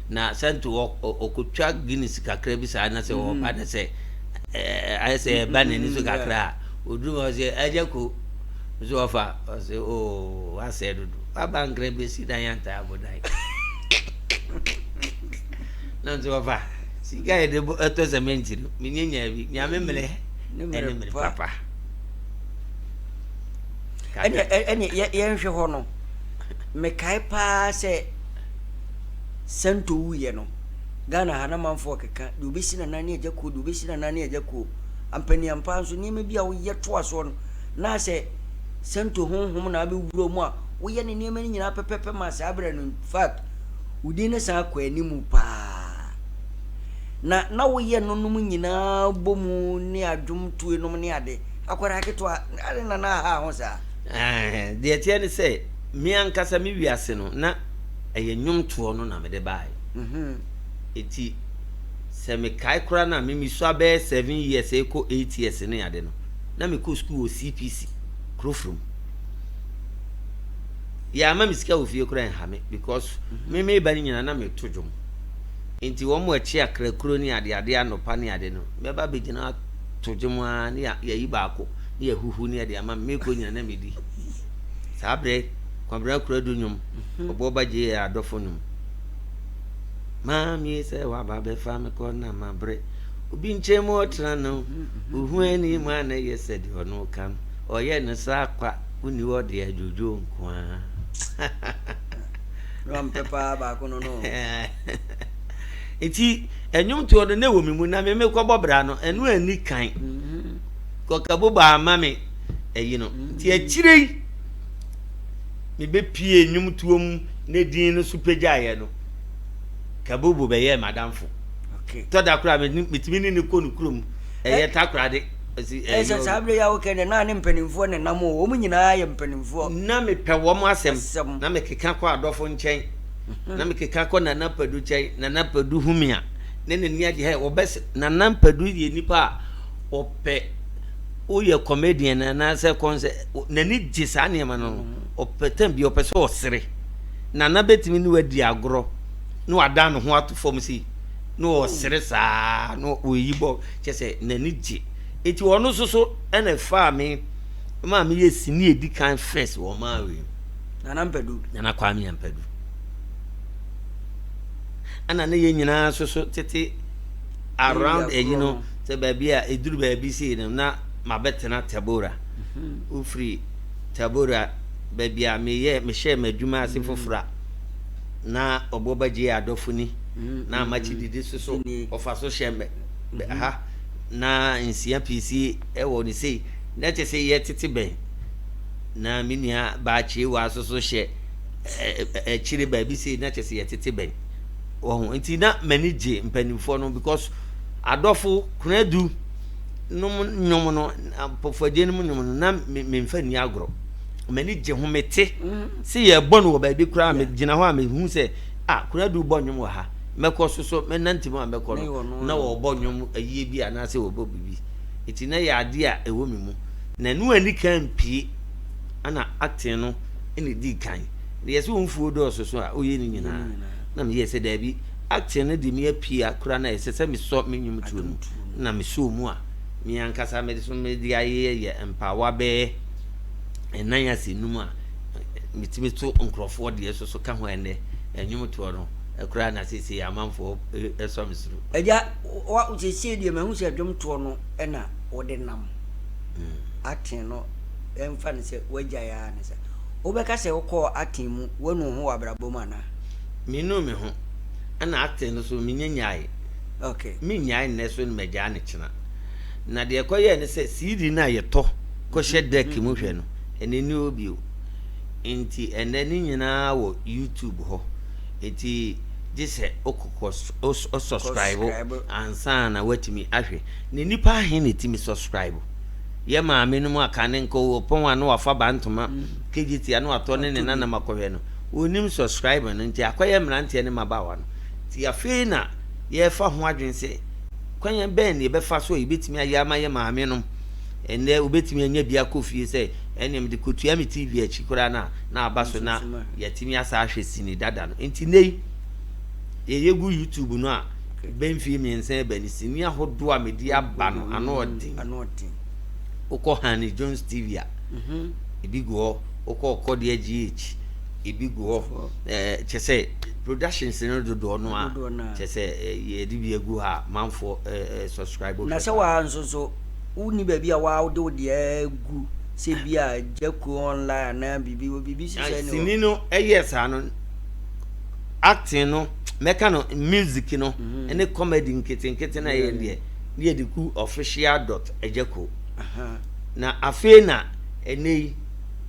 Na Santo ɔkɔtwa Guinness kakra bi saa na sɛ ɔba na sɛ ayɛ sɛ ɛba n'ani so kakra a, ɔduru ma ɔsɛ agya ko nso ɔfa ɔsɛ oo wasɛe dodo waba nkra bɛsi dan antaa abo dan na nso ɔfa sika yɛde ɛtɔ sɛmɛnti no menyanya bi nyame mmerɛ ɛne mmerɛ papa. Ɛne ɛne yɛnhwɛ hɔ no, mekae paa sɛ Santo wuiɛ no, Ghana ha na manfoɔ keka deɛ obɛsi nana ne agya kuo, deɛ obɛsi nana ne agya kuo. Ampaniampa nso nneɛma bi a woyɛ toa soɔ no, na sɛ Santo honhom na abɛwura mu a, woyɛ ne nneɛma no nyinaa pɛpɛpɛ ma saa berɛ no, in fact, wo din no san kɔ anim paa. Na na woyɛ no nom nyinaa bɔ mu ne adwomtoe nom ne ade. Akwadaa ketewa, adɛn na na aha ho saa? Deɛ ɛteɛ ne sɛ, me ankasa me wiase no, na ɛyɛ nnwomtoɔ no na mede baeɛ. Enti sɛ mekae koraa no a, me mesua bɛyɛ 7 years rekɔ 8 years ne ade no, Na mekɔ sukuu wɔ CPC, Kurofrom. Yɛama me sika wɔ fie koraa nha me because me meba no nyinaa na meto dwom. Nti wɔn a ɛkye akrakuro ne adeade anɔpa ne ade no, mɛba abɛgyina ato dwom ara ne yɛayi baako ne yɛahuhu ne yɛde ama me. Mekɔ nyinaa na medi. Saa berɛ Kwabena Kuradu nnwom, Ɔboɔ Ba Gyee yɛ adɔfo nnwom. Maame sɛ waba bɛfa me kɔ na mabrɛ. Obi nkyɛn mu ɔtena no, ohu anim a na ɛyɛ sɛ deɛ ɔno ka no, ɔyɛ no saa kwa, wonni hɔ deɛ dwodwo nko ara. Na wampɛ paa baako no no. Nti ɛnwomtoɔ no na ɛwɔ me mu na me mekɔbɔ bra no ɛno anni kan. Kɔkabo baa ma me ɛyi no. Nti akyire yi mebɛpie nnwomtoɔ mu ne din no so pagyaeɛ no, Kabobo bɛyɛɛ m'adamfo. Tɔ da koraa metumi ne no kɔ ne kurom. Ɛyɛ Takoradi. Ɛsɛ saa berɛ yi a wokɛ deɛ na ne mpanimfoɔ ne nam o, wɔn nyinaa yɛ mpanimfoɔ. Na mepɛ wɔn asɛm. Na mekeka kɔ adɔfo nkyɛn. Na mekeka kɔ Nana Padu nkyɛn. Nana Padu hu me a, ne n'ani agye. Hɛ, wɔbɛse Nana Padu yɛ nipa a ɔpɛ woyɛ comedian anaasɛ kɔnsɛ n'ani gye saa nneɛma no ho. Ɔpɛ tam bi ɔpɛ sɛ ɔsere. Nana bɛtumi ne wadi agorɔ na wadan ne ho ato fam sei na ɔsere saa na ɔyi bɔ kyɛ sɛ n'ani gye. Nti ɔno nso so ɛna ɛfaa me maa meyɛ sini edi kan first wɔ ɔman wei mu. Nana Mpadu. Nana Kwame Ampadu. Ɛna ne yɛn nyinaa nso so tete around ɛyi no sɛ baabi a ɛduru baabi sei no na mabɛtena Tabora. Wofiri Tabora baabi a meyɛ mehyɛɛ m'adwuma ase foforɔ a na ɔbɔ bagye adɔfo ni na amakye didi so so ɔfa so hyɛ mɛ ha na nsia pii ɛwɔ ne sei na kyɛ sɛ yɛtete bɛn na me nua baa kyeewa so so hyɛ akyire baabi sei na kyɛ sɛ yɛtete bɛn wɔho nti na m'ani gye mpanimfoɔ no because adɔfo kunadu nom nnwom no mpɔfɔgye nom nnwom no na memfa nni agorɔ m'ani gye ho mete sɛ yɛbɔ no wɔ baabi koraa megyina hɔ a mehu sɛ ah kunadu bɔ nnwom wɔ ha mɛkɔ so so mɛnante mu a mɛkɔ no na wɔbɔ nnwom ayie bi anaasɛ wɔbɔ biribi nti na yɛ adeɛ a ɛwɔ me mu na ɛno ani kan mpie ana acting no ɛna ɛdii kan na yɛ sɛ wo mfuo dɔɔso so a woyɛ ne nyinaa na meyɛ sɛ daabi acting no de me apue akora na ɛsɛ sɛ mesɔ me nnwom tuo no na mesɔɔ mu a me ankasa mede so mede ayɛ yɛ mpaawa bɛyɛ ɛnan ase num a metumi to nkurɔfoɔ deɛ so so ka ho ɛnɛ nnwom toɔ no ɛkoraa na seesei amanfoɔ ɛsɔ me soro. Agya, wa seesei deɛ mahu sɛ dwomtoɔ no na wode nam. Acting no ɛmfa no sɛ woagyae ara ne sɛ. Wobɛka sɛ wokɔɔ acting mu, woanu wo ho wɔ abrabɔ mu anaa? Mennuu me ho. Ɛna acting no so menya nyae. Okay. Mennyae nnɛ so na magyaa no kyena. Na deɛ ɛkɔyɛɛ ne sɛ CD no a yɛtɔ kɔhyɛ deck mu hwɛ no, ɛno nni hɔ bio. Nti ɛnnɛ ne nyinaa wɔ YouTube hɔ. Nti gye sɛ wokɔkɔ wo subscribe ansa na woatumi ahwɛ. Na nnipa ahe na ɛtumi subscribe? Yɛ maame no mu a kane nka ɔpɔn a na wafa bantoma kegye a na watɔ ne ne nanam akɔhwɛ no, wɔnnim subscribe no nti akɔyɛ mmeranteɛ ne mmabaawa no. Nti afei na yɛrefa ho adwene sɛ kwan bɛn na yɛbɛfa so a yɛbɛtumi ayɛ ama yɛ maame nom ɛnnɛ wobɛtumi anya bi akɔ fie sɛ ɛnneɛ mede kɔtua me TV akyi koraa no a na aba so na yɛatumi asa ahwɛ sini dada no. Nti nnɛ yi yɛyɛ gu YouTube no a bɛ mfie mmiɛnsa ɛbɛ no sini ahodoɔ a mede aba no ano ɔden. Wokɔ Hanny Jones TV a ebi gu hɔ, wokɔ Ɔkɔdeɛ GH ebi gu hɔ. Ɛɛ kyɛ sɛ productions no dodoɔ no a kyɛ sɛ yɛde bi agu hɔ a manfoɔ ɛɛ subscribe. Na sɛ waa nso so wonni baabi a waa wode wo deɛ gu sɛ bi a Jacko online anaa biribi wɔ biribi hyehyɛ ne hɔ. Sini no ɛyɛ saa no acting no mɛka no music no ɛne comedy nketenkete na ɛyɛ deɛ ne yɛde gu official dot Jacko na afei na ɛnɛ yi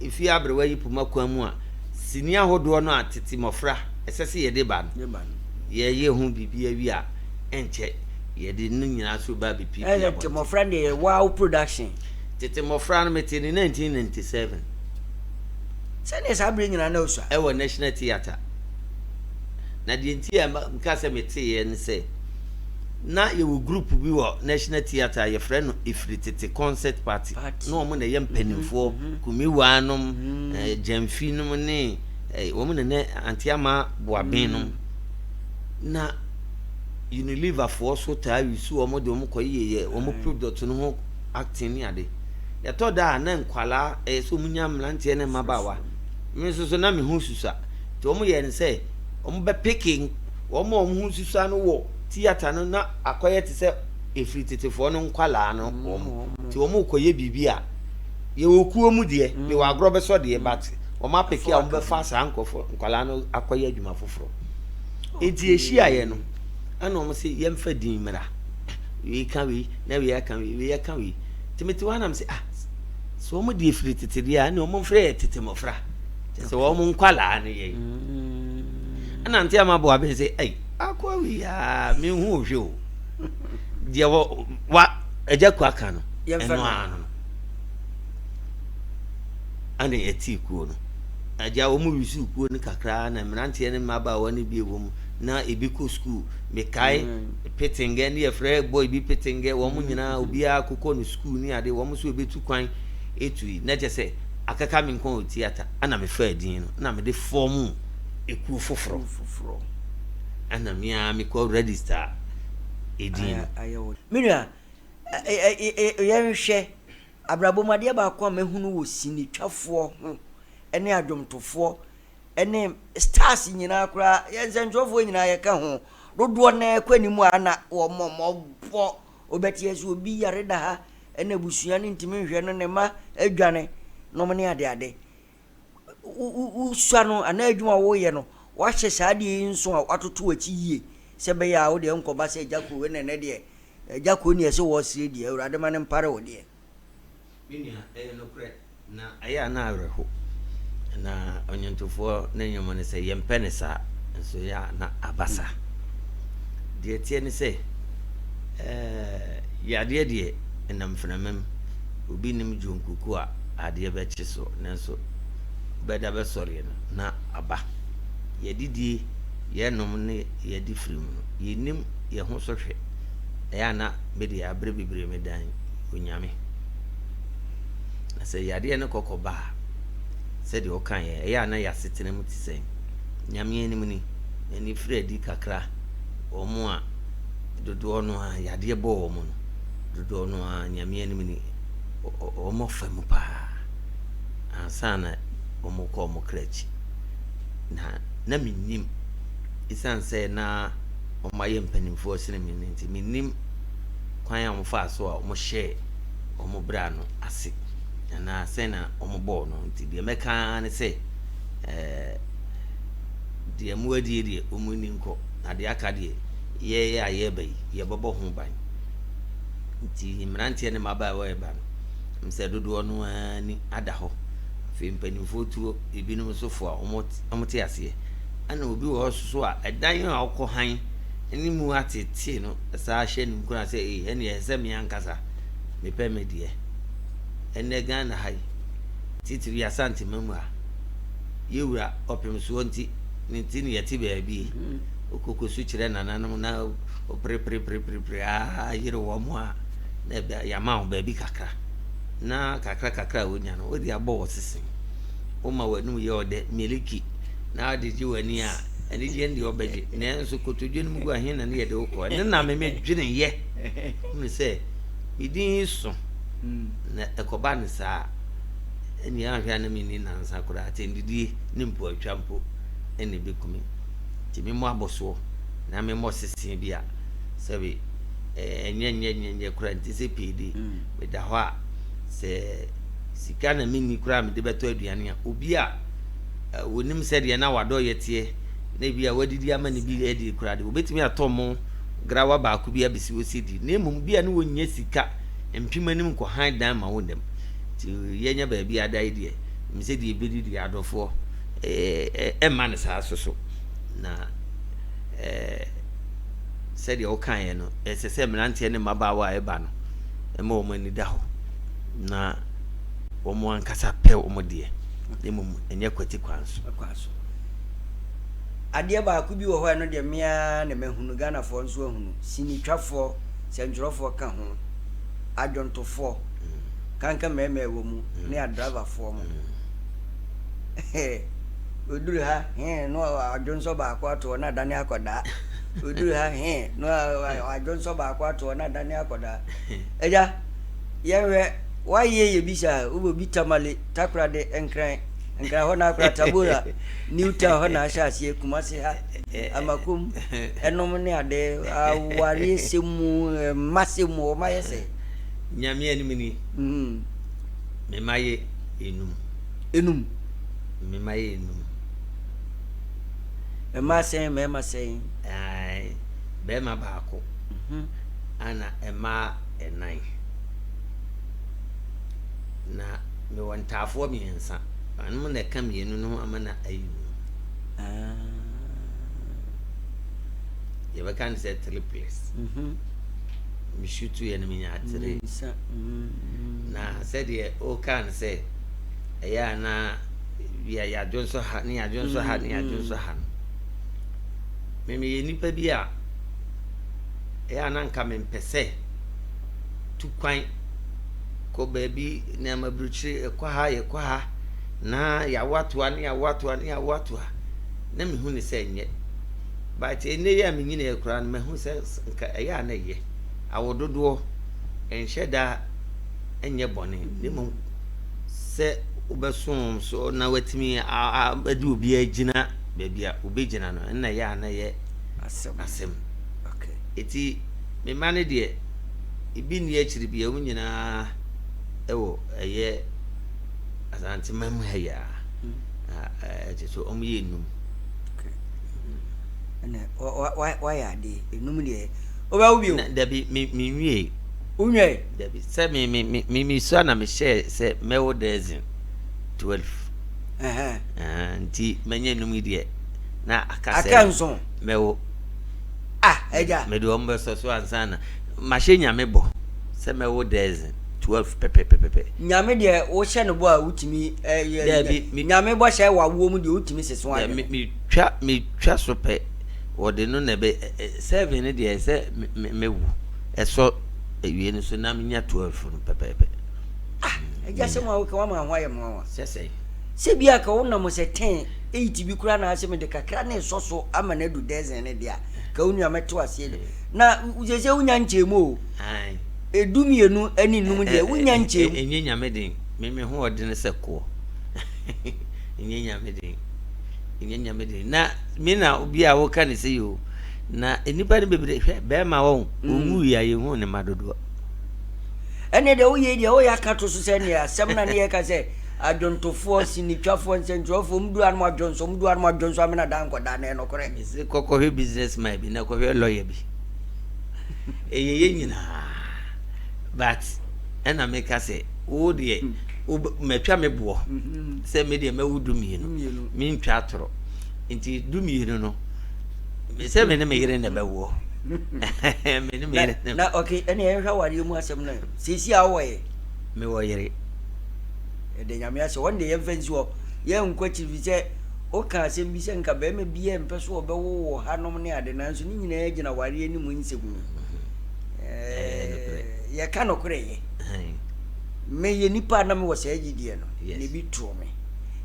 efi aberewa yi poma kwan mu a sini ahodoɔ no a tete mmɔfra ɛsɛ sɛ yɛde ba no yɛyɛ ho biribi awie a ɛnkyɛ yɛde no nyinaa so ba abɛpiepie abɔnten. Tete mmɔfra deɛ yɛ wow production. Tete mmɔfra no mete ne 1997. Sɛdeɛ saa berɛ nyinaa na osua. Ɛwɔ National Theatre. Na deɛ nti a meka sɛ meteeɛ ne sɛ. Na yɛwɔ group bi wɔ National Theatre a yɛfrɛ no Efiri Tete Concert Party. Na wɔn na ɛyɛ mpanimfoɔ, Kumiwaa nom, Gyamfi nom ne wɔn na na Auntie Ama Boaben nom. Na Unilever foɔ so taa use wɔn de wɔn kɔyeyɛ wɔn product no ho acting ne ade. Ɛtɔ da a na nkwadaa ɛyɛ sɛ wɔn nya mmeranteɛ ne mmabaawa. Me nso so na me ho susua. Nti wɔn yɛɛ no sɛ wɔn bɛ peke wɔn a wɔn ho susua no wɔ theatre no na akɔyɛ te sɛ ɛfiri tetefoɔ no nkwadaa no wɔn. Nti wɔn rekɔyɛ biribi a yɛwɔ kuo mu deɛ mewɔ agorɔ bɛsɔ deɛ but wɔn apeke a wɔn bɛfa saa nkurɔfoɔ nkwadaa no akɔyɛ adwuma foforɔ. Nti yɛhyiaeɛ no ɛna wɔn se yɛmfa din mmra. Wei ka wei na wei aka wei wei aka wei. Nti mete hɔ a na mese ah sɛ wɔn deɛ firi tete deɛ a ɛne wɔn mfrɛ yɛ tete mmɔfra. Kyerɛ sɛ wɔn nkwadaa no yɛn. Ɛna nte ama boa bɛn sɛ ɛy akoa wei aa menhu ohwɛ o. Deɛ wɔ wa agya kua ka no ɛno ara no. Ɛna yɛtee kuo no. Agya wɔn yusu kuo no kakra na mmeranteɛ ne mmabaawa no bi wɔ mu na ebi kɔ sukuu. Mekae Petengɛ ne yɛfrɛ boy bi Petengɛ wɔn nyinaa obiara kokɔ ne sukuu ne ade wɔn nso ebetu kwan etui na kyɛ sɛ akaka me nko wɔ theatre ɛna mefaa din no na mede fɔɔmu ekuo foforɔ ɛna me ara mekɔ register edin no. Me nua, yɛnhwɛ abrabɔ mu adeɛ baako a mahunu wɔ sinitwafoɔ ho ne adwomtofoɔ ne stars nyinaa koraa, yɛn nsɛntwerɛfoɔ nyinaa yɛka ho, dodoɔ no ara kɔ anim a na wɔn mmɔbɔ. Wobɛte sɛ obi yare da ha na abusua no ntumi nhwɛ no, ne mma adwane nom ne adeade. Wosua no anaa adwuma a woyɛ no, woahyɛ saa adeɛ yi nso a woatoto w'akyi yie sɛ ɛbɛyɛ a wo deɛ nkɔba sɛ agya koo ɛna ɛnɛ deɛ agya koo ni ɛsɛ wɔresere deɛ Awurade ma no mpare wo deɛ. Me nua, ɛyɛ nokorɛ. Na ɛyɛ a na awerɛho. Na ɔnwontofoɔ ne nnwom no sɛ yɛmpɛ no saa, nso ɛyɛ a na aba saa. Deɛ ɛteɛ ne sɛ, ɛɛ yadeɛ deɛ ɛnam mframa mu. Obi nim dwonkuku a adeɛ bɛkye so, nanso bɛda bɛsɔreɛ no na aba. Yɛdidie, yɛnom ne yɛde firi mu no, yɛnnim yɛn ho so hwɛ. Ɛyɛ a na me deɛ aberɛ bebree medan Onyame. Na sɛ yadeɛ no kɔkɔ ba a, sɛdeɛ ɔkaeɛ, ɛyɛ a na yɛn asetena mu te sɛn? Nyame anim ni, m'ani firi adi kakra, wɔn a dodoɔ no ara yadeɛ bɔɔ wɔn no, dodoɔ no ara Nyame anim ni, wɔn afa mu paa ansa na wɔkɔ wɔn kra akyi. Na na mennim, ɛsiane sɛ na wɔayɛ mpanimfoɔ sene me no nti, mennim kwan a wɔfaa so a wɔhyɛɛ wɔn bra no ase anaa sɛn na wɔbɔɔ no nti deɛ mɛka ara ne sɛ ɛɛ deɛ mo adie deɛ wɔn ani nkɔ na deɛ aka deɛ yɛyɛ a yɛreba yi yɛbɛbɔ ho ban nti mmeranteɛ ne mmabaawa ɛreba no sɛ dodoɔ no ara ni ada hɔ afei mpanimfoɔ tuo ebinom nso fo a wɔte aseɛ ɛna obi wɔ hɔ soso a ɛdan a ɔkɔ han ne mu atetee no saa hyɛ no nkuran sɛ ee ɛne ɛsɛ sɛ me ankasa mepɛ me deɛ. Ɛnnɛ Ghana ha yi, titiri Asantema mu ha, yɛwura ɔpemsoɔ nti, ne nti ne yɛte baabi yi. Wokɔkɔsu kyerɛ nananom na woperepereperepere aa yere wɔn a, na ɛbɛ yɛama wo baabi kakra. Na kakra kakra a wonya no, wode abɔ wɔ sese. Woma w'anum yɛ ɔdɛ, miliki, na wode gye w'ani a, anigyeɛ no deɛ ɔbɛgye. Nanso kotodwe no mu gu ahe na ne yɛde wokɔ. Ɛno na me medweneyɛ. Hunu sɛ me din yi so na ɛkɔba no saa a, ɛnneɛ anhwɛ a na menni nnansa koraa, atɛndidie ne mpoatwa mpo na ɛbɛku me. Nti memmɔ abɔsoɔ na memmɔ sese bi a sɛbe ɛnyɛ nyɛ nyɛ nyɛ koraa nti sɛ pii de meda hɔ a sɛ sika na menni koraa mede bɛtɔ aduane a obi a wɔnim sɛdeɛ na wadɔyɛ teɛ na ebi a wadidi ama ne bi adi koraa de wɔbɛtumi atɔ mo grawa baako bi abɛsi hɔ sɛ di, na mmom bi a ne wɔnnya sika mpem anim nkɔ han dan ma wo nnam. Nti yɛnya baabi ada yi deɛ, nim sɛ deɛ ɛbɛdi deɛ adɔfoɔ ɛmma no saa so so. Na sɛdeɛ wokaeɛ no, ɛsɛ sɛ mmeranteɛ ne mmabaawa a ɛba no, ɛma wɔn ani da hɔ na wɔn ankasa pɛ wɔn deɛ, na mmom ɛnyɛ kwati kwan so. Adeɛ baako bi wɔ hɔ a ɛno deɛ me ara na mahunu, Ghanafoɔ nso ahunu, sinitwafoɔ, sɛntwerɛfoɔ ka ho, adwontofoɔ, kanka mmarima a ɛwɔ mu, ne adraivafoɔ mo. Ɔduru ha, hee, na adwonsɔ baako ato hɔ na adane akɔdaa. Ɔduru ha, hee, na adwonsɔ baako ato hɔ na adane akɔdaa. Agya, yɛnhwɛ, woayɛ yɛ bi saa, wobɔ bi Tamale, Takoradi, Nkran, Nkran hɔ na akora Tabora, New Town hɔ na ahyɛ aseɛ, Kumasi ha, Amakom, ɛnom ne ade, awareɛ sɛm mu, mma sɛm mu, wɔn ayɛ sɛ. Nyame anim ni, me mma yɛ enum. Enum. Me mma yɛ enum. Mmaa sɛn, mmarima sɛn? Ae, barima baako, ana mmaa nnan. Na mewɔ ntaafoɔ mmiɛnsa. Ɛnom na ɛka mmienu no ho ama na ayi no. Ah. Yɛbɛka no sɛ triplets. Mm-hmm. Mesutu yɛ no menya tere. Mm-hmm. Na sɛdeɛ wokaa no sɛ ɛyɛ a na yɛadwo nso ha ne yɛadwo nso ha ne yɛadwo nso ha no. Me meyɛ nipa bi a ɛyɛ a na nka mempɛ sɛ tu kwan kɔ baabi nneɛma burukyire ɛkɔ ha yɛkɔ ha na yɛawo atoa ne yɛawo atoa ne yɛawo atoa na mehu ne sɛ nyɛ but ɛnɛ yi a menyiniɛ koraa no mahu sɛ nka ɛyɛ a na ɛyɛ awo dodoɔ ɛnhyɛ da ɛnyɛ bɔne na mmom sɛ wobɛso so na watumi ade obi agyina baabi a wobɛgyina no ɛnna ɛyɛ a na ɛyɛ asɛm ɛti me mma no deɛ ebi nni akyiri bia wɔn nyinaa ɛwɔ ɛyɛ Asanteman mu ha yi a ɛkyɛ so wɔn yɛ enum. Ɛnna wayɛ adeɛ enum deɛ wobɛwo bio. Dabi mi mi nwie. Wonwiae? Dabi sɛ mi mi mi mi mi sua na mi hyɛ sɛ mɛwo dɛzin 12. Nti mɛnyɛ enum yi deɛ na aka sɛ. Aka nson. Mɛwo. Ah, agya. Mede wɔn bɛsɔ so ansa na mahyɛ Nyame bɔ sɛ mɛwo dɛzen 12 pɛpɛpɛpɛ. Nyame deɛ wohyɛ no bɔ a wotumi ɛyɛ. Daabi, me Nyame bɔ hyɛ wɔ awoɔ mu deɛ wotumi sese ho adwene. Metwa metwa so pɛ wɔde no na ɛbɛ seven no deɛ sɛ me mewo ɛsɔ awie no so na menya 12 no pɛpɛɛpɛ. Ah, agya sɛ mo a woka wama ho ayɛ mo nwanwa. Sɛ sɛn? Sɛ bi a ka wonam sɛ 10 8 bi koraa na asɛ mede kakra ne sɔ so ama no adu dozen no deɛ a, ka wo nua mɛto aseɛ bi. Na sɛ wonya nkyɛmu o. 12 ne num deɛ wonya nkyɛmu. Ɛnyɛ nyame den. Me me ho ɔdene sɛ koɔ. Ɛnyɛ nyame den. Ɛnyɛ nyame den. Na me na obi a woka ne sɛ yi o. Na nnipa no bebree hwɛ bɛrima wɔn. Ɔwu yi a yɛhu ne ma dodoɔ. Ɛne deɛ woyɛ deɛ woyɛ aka to so sɛ neɛ asɛm na ne yɛka sɛ Adwontofoɔ, sinitwafoɔ, nsɛntwerɛfoɔ, wɔn du anom adwonso, wɔn du anom adwonso amena da nkɔda, na ɛyɛ nokorɛ. Mese kɔkɔhwɛ business man bi na kɔhwɛ lawyer bi. Ɛyɛ yɛ nyinaa. But ɛna meka sɛ wo deɛ matwa me boɔ sɛ me deɛ mɛwo 12 mentwa atorɔ nti 12 no sɛ me ne me yere na ɛbɛwoɔ me ne me yere na na okay ɛne yɛnhwɛ awareɛ mu asɛm no seesi a wowɔ yɛ mewɔ yere Yɛda Nyame ase. Hɔ no deɛ yɛmfa nsi hɔ. Yɛnkɔ akyiri firi sɛ woka asɛm bi sɛ nka barima biara mpɛ so ɔbɛwo wɔ hanom ne ade nanso ne nyinaa gyina wareɛ ne mu nsɛm mu. Yɛka nokorɛ yɛ. Meyɛ nipa a na mewɔ saa gyidie no na ebi too me.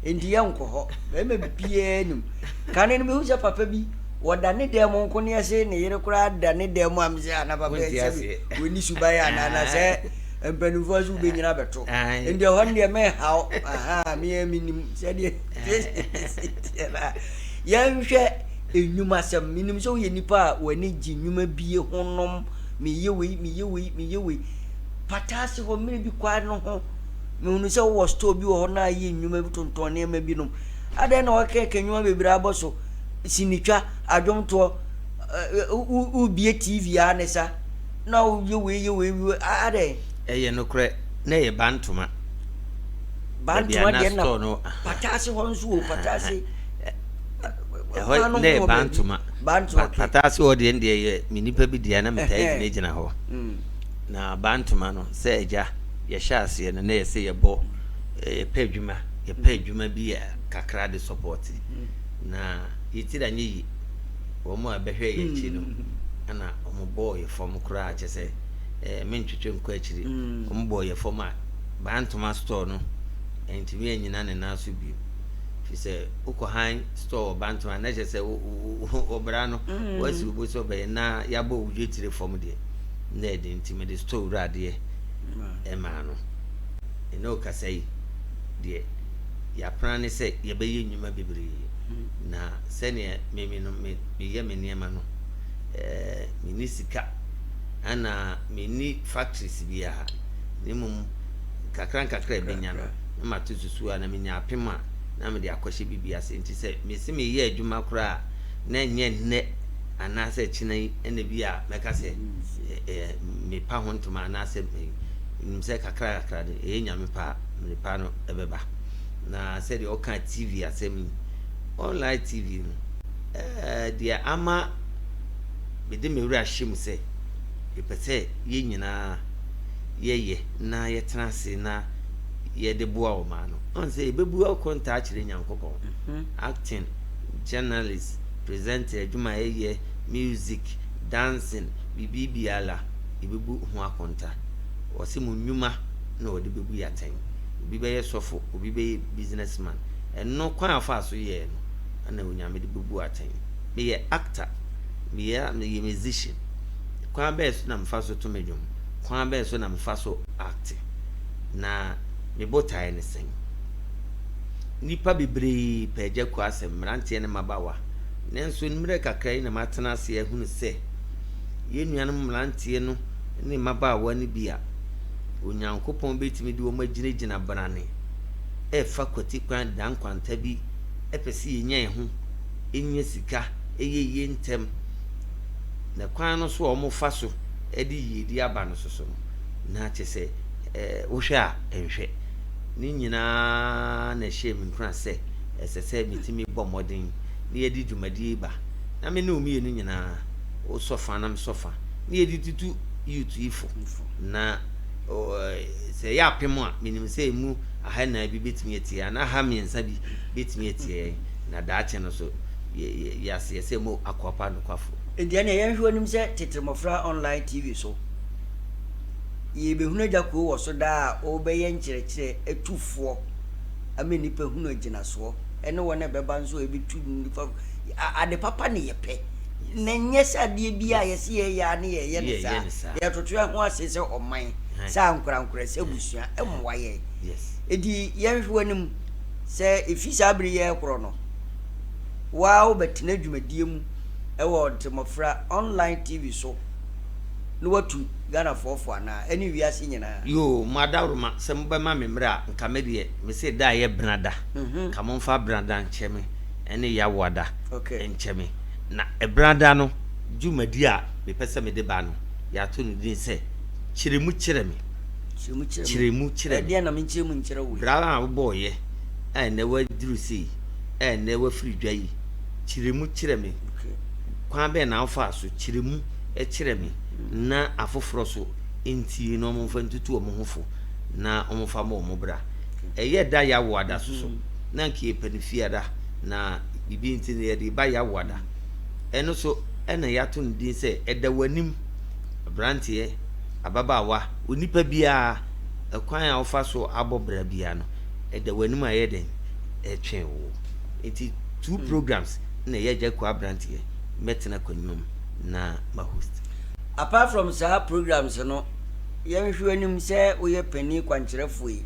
Enti yɛnkɔ hɔ. Barima biara nim. Kane no mehu sɛ papa bi wɔda ne dan mu nko ne ɛse ne yere koraa da ne dan mu a mesɛ ana papa sɛ wɔni suban anaa na sɛ Mpanimfoɔ nso wobɛnyina abɛto. Nti ɛhɔ no deɛ mɛnhaw. Aha, me ara menim sɛdeɛ teɛ na yɛnhwɛ nnwuma sɛm. Menim sɛ woyɛ nipa a w'ani gye nnwuma bie ho nom. Meyɛ wei, meyɛ wei, meyɛ wei. Pata ase hɔ mmerɛ bi kwan no ho. Mehunu sɛ wowɔ store bi wɔ hɔ na ayɛ nnwuma bi tontɔn nneɛma binom. Adɛn na wɔkɛkɛ nnwuma bebree abɔ so? Sinitwa, adwomtoɔ, wobie TV a ne sa. Na woyɛ wei yɛ wei wei adɛn. Ɛyɛ nokorɛ na ɛyɛ Bantoma. Bantoma deɛ na Pataase hɔ nso o Pataase. Ɛhɔ na ɛyɛ Bantoma. Bantoma okay. Pataase hɔ deɛ deɛ yɛ me nipa bi deɛ na metaa gyina gyina hɔ. Na Bantoma no sɛ agya yɛhyɛ aseɛ no na yɛ sɛ yɛbɔ yɛpɛ adwuma yɛpɛ adwuma bi kakra de support na. Yɛ tiri anyɛ yie. Wɔn a bɛhwɛ yɛn akyi no ɛna wɔn bɔɔ yɛ fam koraa kyɛ sɛ ɛɛ mentwetwe nkɔ akyiri. Wɔn bɔɔ yɛ fam a Bantoma store no ntumi anyina ne nan so bio. Firi sɛ wokɔ han store wɔ Bantoma na kyerɛ sɛ wo bra no wasi wo bo sɛ ɔbɛyɛ na yɛabɔ wo dwetire fam deɛ na ɛde nti mede store wura adeɛ ɛmaa no. Ɛnɛ ɔkasa yi deɛ yɛapra ne sɛ yɛbɛyɛ nnwuma bebree na sɛdeɛ meme no meyɛ me nneɛma no ɛɛ menni sika ɛna menni factories biara na mmom nkakra nkakra a ɛbɛnya no na mato susu a na menya apem a na mede akɔhyɛ biribi ase nti sɛ mese meyɛ adwuma koraa a na ɛnyɛ nnɛ anaasɛ kyena yi ɛna bi a mɛka sɛ mepa ho ntoma anaasɛ menim sɛ kakra kakra de ɛyɛ Nyame pɛ a mede pa no ɛbɛba. Na sɛdeɛ ɔka TV asɛm yi, online TV no, ɛɛ deɛ ama mede me werɛ ahyɛ mu sɛ yɛpɛ sɛ yɛn nyinaa yɛyɛ na yɛtena ase na yɛde boa ɔman no. Ɔn sɛ yɛbɛbu akontaa akyerɛ Nyankopɔn. Acting, journalist, presenter, adwuma a yɛyɛ, music, dancing, biribi biara yɛbɛbu ho akonta. Ɔse mo nnwuma na ɔde bɛbu yɛn atɛn. Obi bɛyɛ sɔfo, obi bɛyɛ business man. Ɛno kwan a ɔfaa so yɛɛ no na Onyame de bɛbu atɛn. Meyɛ actor, meyɛ meyɛ musician. Kwan bɛɛ so na mefa so to me dwom? Kwan bɛɛ so na mefa so act? Na me botaeɛ ne sɛn? Nnipa bebree pɛ Agya Koo asɛm, mmeranteɛ ne mmabaawa. Nanso mmerɛ kakra yi na matena ase ahunu sɛ yɛn nuanom mmeranteɛ no ne mmabaawa no bi a Onyankopɔn bɛtumi de wɔn agyinagyina brane refa kwati kwan da nkwanta bi pɛ sɛ yɛnya yɛn ho, nya sika, yɛ yie ntɛm. Na kwan no so a wɔfa so de yiedie aba no so so no, na kyerɛ sɛ wohwɛ a ɛnhwɛ. Ne nyinaa na ɛhyɛɛ me nkuran sɛ ɛsɛ sɛ metumi bɔ mmɔden na yɛde dwumadie yi ba. Na me ne wo mmienu nyinaa, wosɔ fa na mesɔ fa, na yɛde tutu youth yi fo. Na sɛ ɛyɛ apem a, menim sɛ emu ahanan bi bɛtumi atie anaa ahammiɛnsa bi bɛtumi atie yɛn, na daakye no nso yɛaseɛ sɛ mo akoa pa nokwafo. Enti ɛneɛ yɛnhwɛ w'anim sɛ Tete Mmɔfra Online TV so, yɛrebɛhunu Agya Koo wɔ so daa a ɔrebɛyɛ nkyerɛkyerɛ atufoɔ ama nnipa hunu agyinasoɔ ne wɔn a ɛbɛba nso a ɛbɛtu nnipa ade papa ne yɛpɛ na nyɛ sɛ adeɛ bi a yɛse yɛyɛ a ne yɛyɛ no saa. Yɛtoto yɛn ho ase sɛ ɔman, sɛ ankorankorɛ, sɛ abusua, mmoa yɛn. Enti yɛnhwɛ w'anim sɛ ɛfi saa bere yi rekorɔ no, wo ara wobɛtena dwumadie mu wɔ Ntemɔfra Online TV so na woatu Ghanafoɔ fo anaa? Ɛne wiase nyinaa. Yoo, mo adaworoma, sɛ mobɛma me mmerɛ a, nka me deɛ, mese da a ɛyɛ benada, nka momfa benada nkyɛ me, ɛne yawoada nkyɛ me. Na benada no dwumadie a mepɛ sɛ mede ba no, yɛato no din sɛ, Kyerɛ Mu Kyerɛ Me. Kyerɛ Mu Kyerɛ Me. Ɛdeɛn na menkyerɛ mu nkyerɛ wo yi? Bra a wobɔeɛ a ɛnnɛ woaduru sei, a ɛnnɛ woafiri dwa yi, kyerɛ mu kyerɛ me. Kwan bɛn na wofaa so? Kyerɛ mu kyerɛ me na afoforɔ so ntie na wɔmfa ntutu wɔn ho fo na wɔmfa mmɔ wɔn bra. Ɛyɛ da Yawoada so so, na anka yɛpɛ no Fiada, na biribi nti no yɛde ba Yawoada. Ɛno so na yɛato no din sɛ Ɛda W'anim, aberanteɛ, ababaawa, onipa biara, ɛkwan a wofa so abɔ bra biara no, ɛda w'anim a ɛyɛ dɛn? Ɛtwɛn wo. Nti two programs na ɛyɛ Agya Koo aberanteɛ, mɛtena akonnwa mu na ma host. Apart from saa programs no, yɛnhwɛ w'anim sɛ woyɛ panin kwankyerɛfoɔ yi,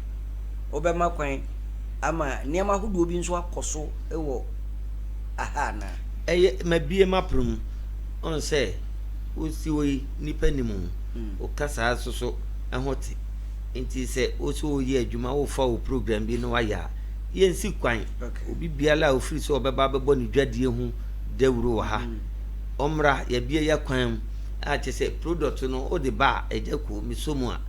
wobɛma kwan ama nneɛma ahodoɔ bi nso akɔ so wɔ aha anaa? Ɛyɛ, mabue m'apono mu. Ɔn sɛ wosi hɔ yi, nnipa nim wo, wo kasaa nso so ho te. Nti sɛ wo nso woyɛ adwuma, wofa wo program bi na woayɛ a, yɛnsi kwan. Obi biara a ofiri sɛ ɔbɛba abɛbɔ ne dwadie ho dawuro wɔ ha, ɔmmra, yɛabue yɛn kwan mu. A kyerɛ sɛ product no wode ba a, agya kuo, mesɔ mu a,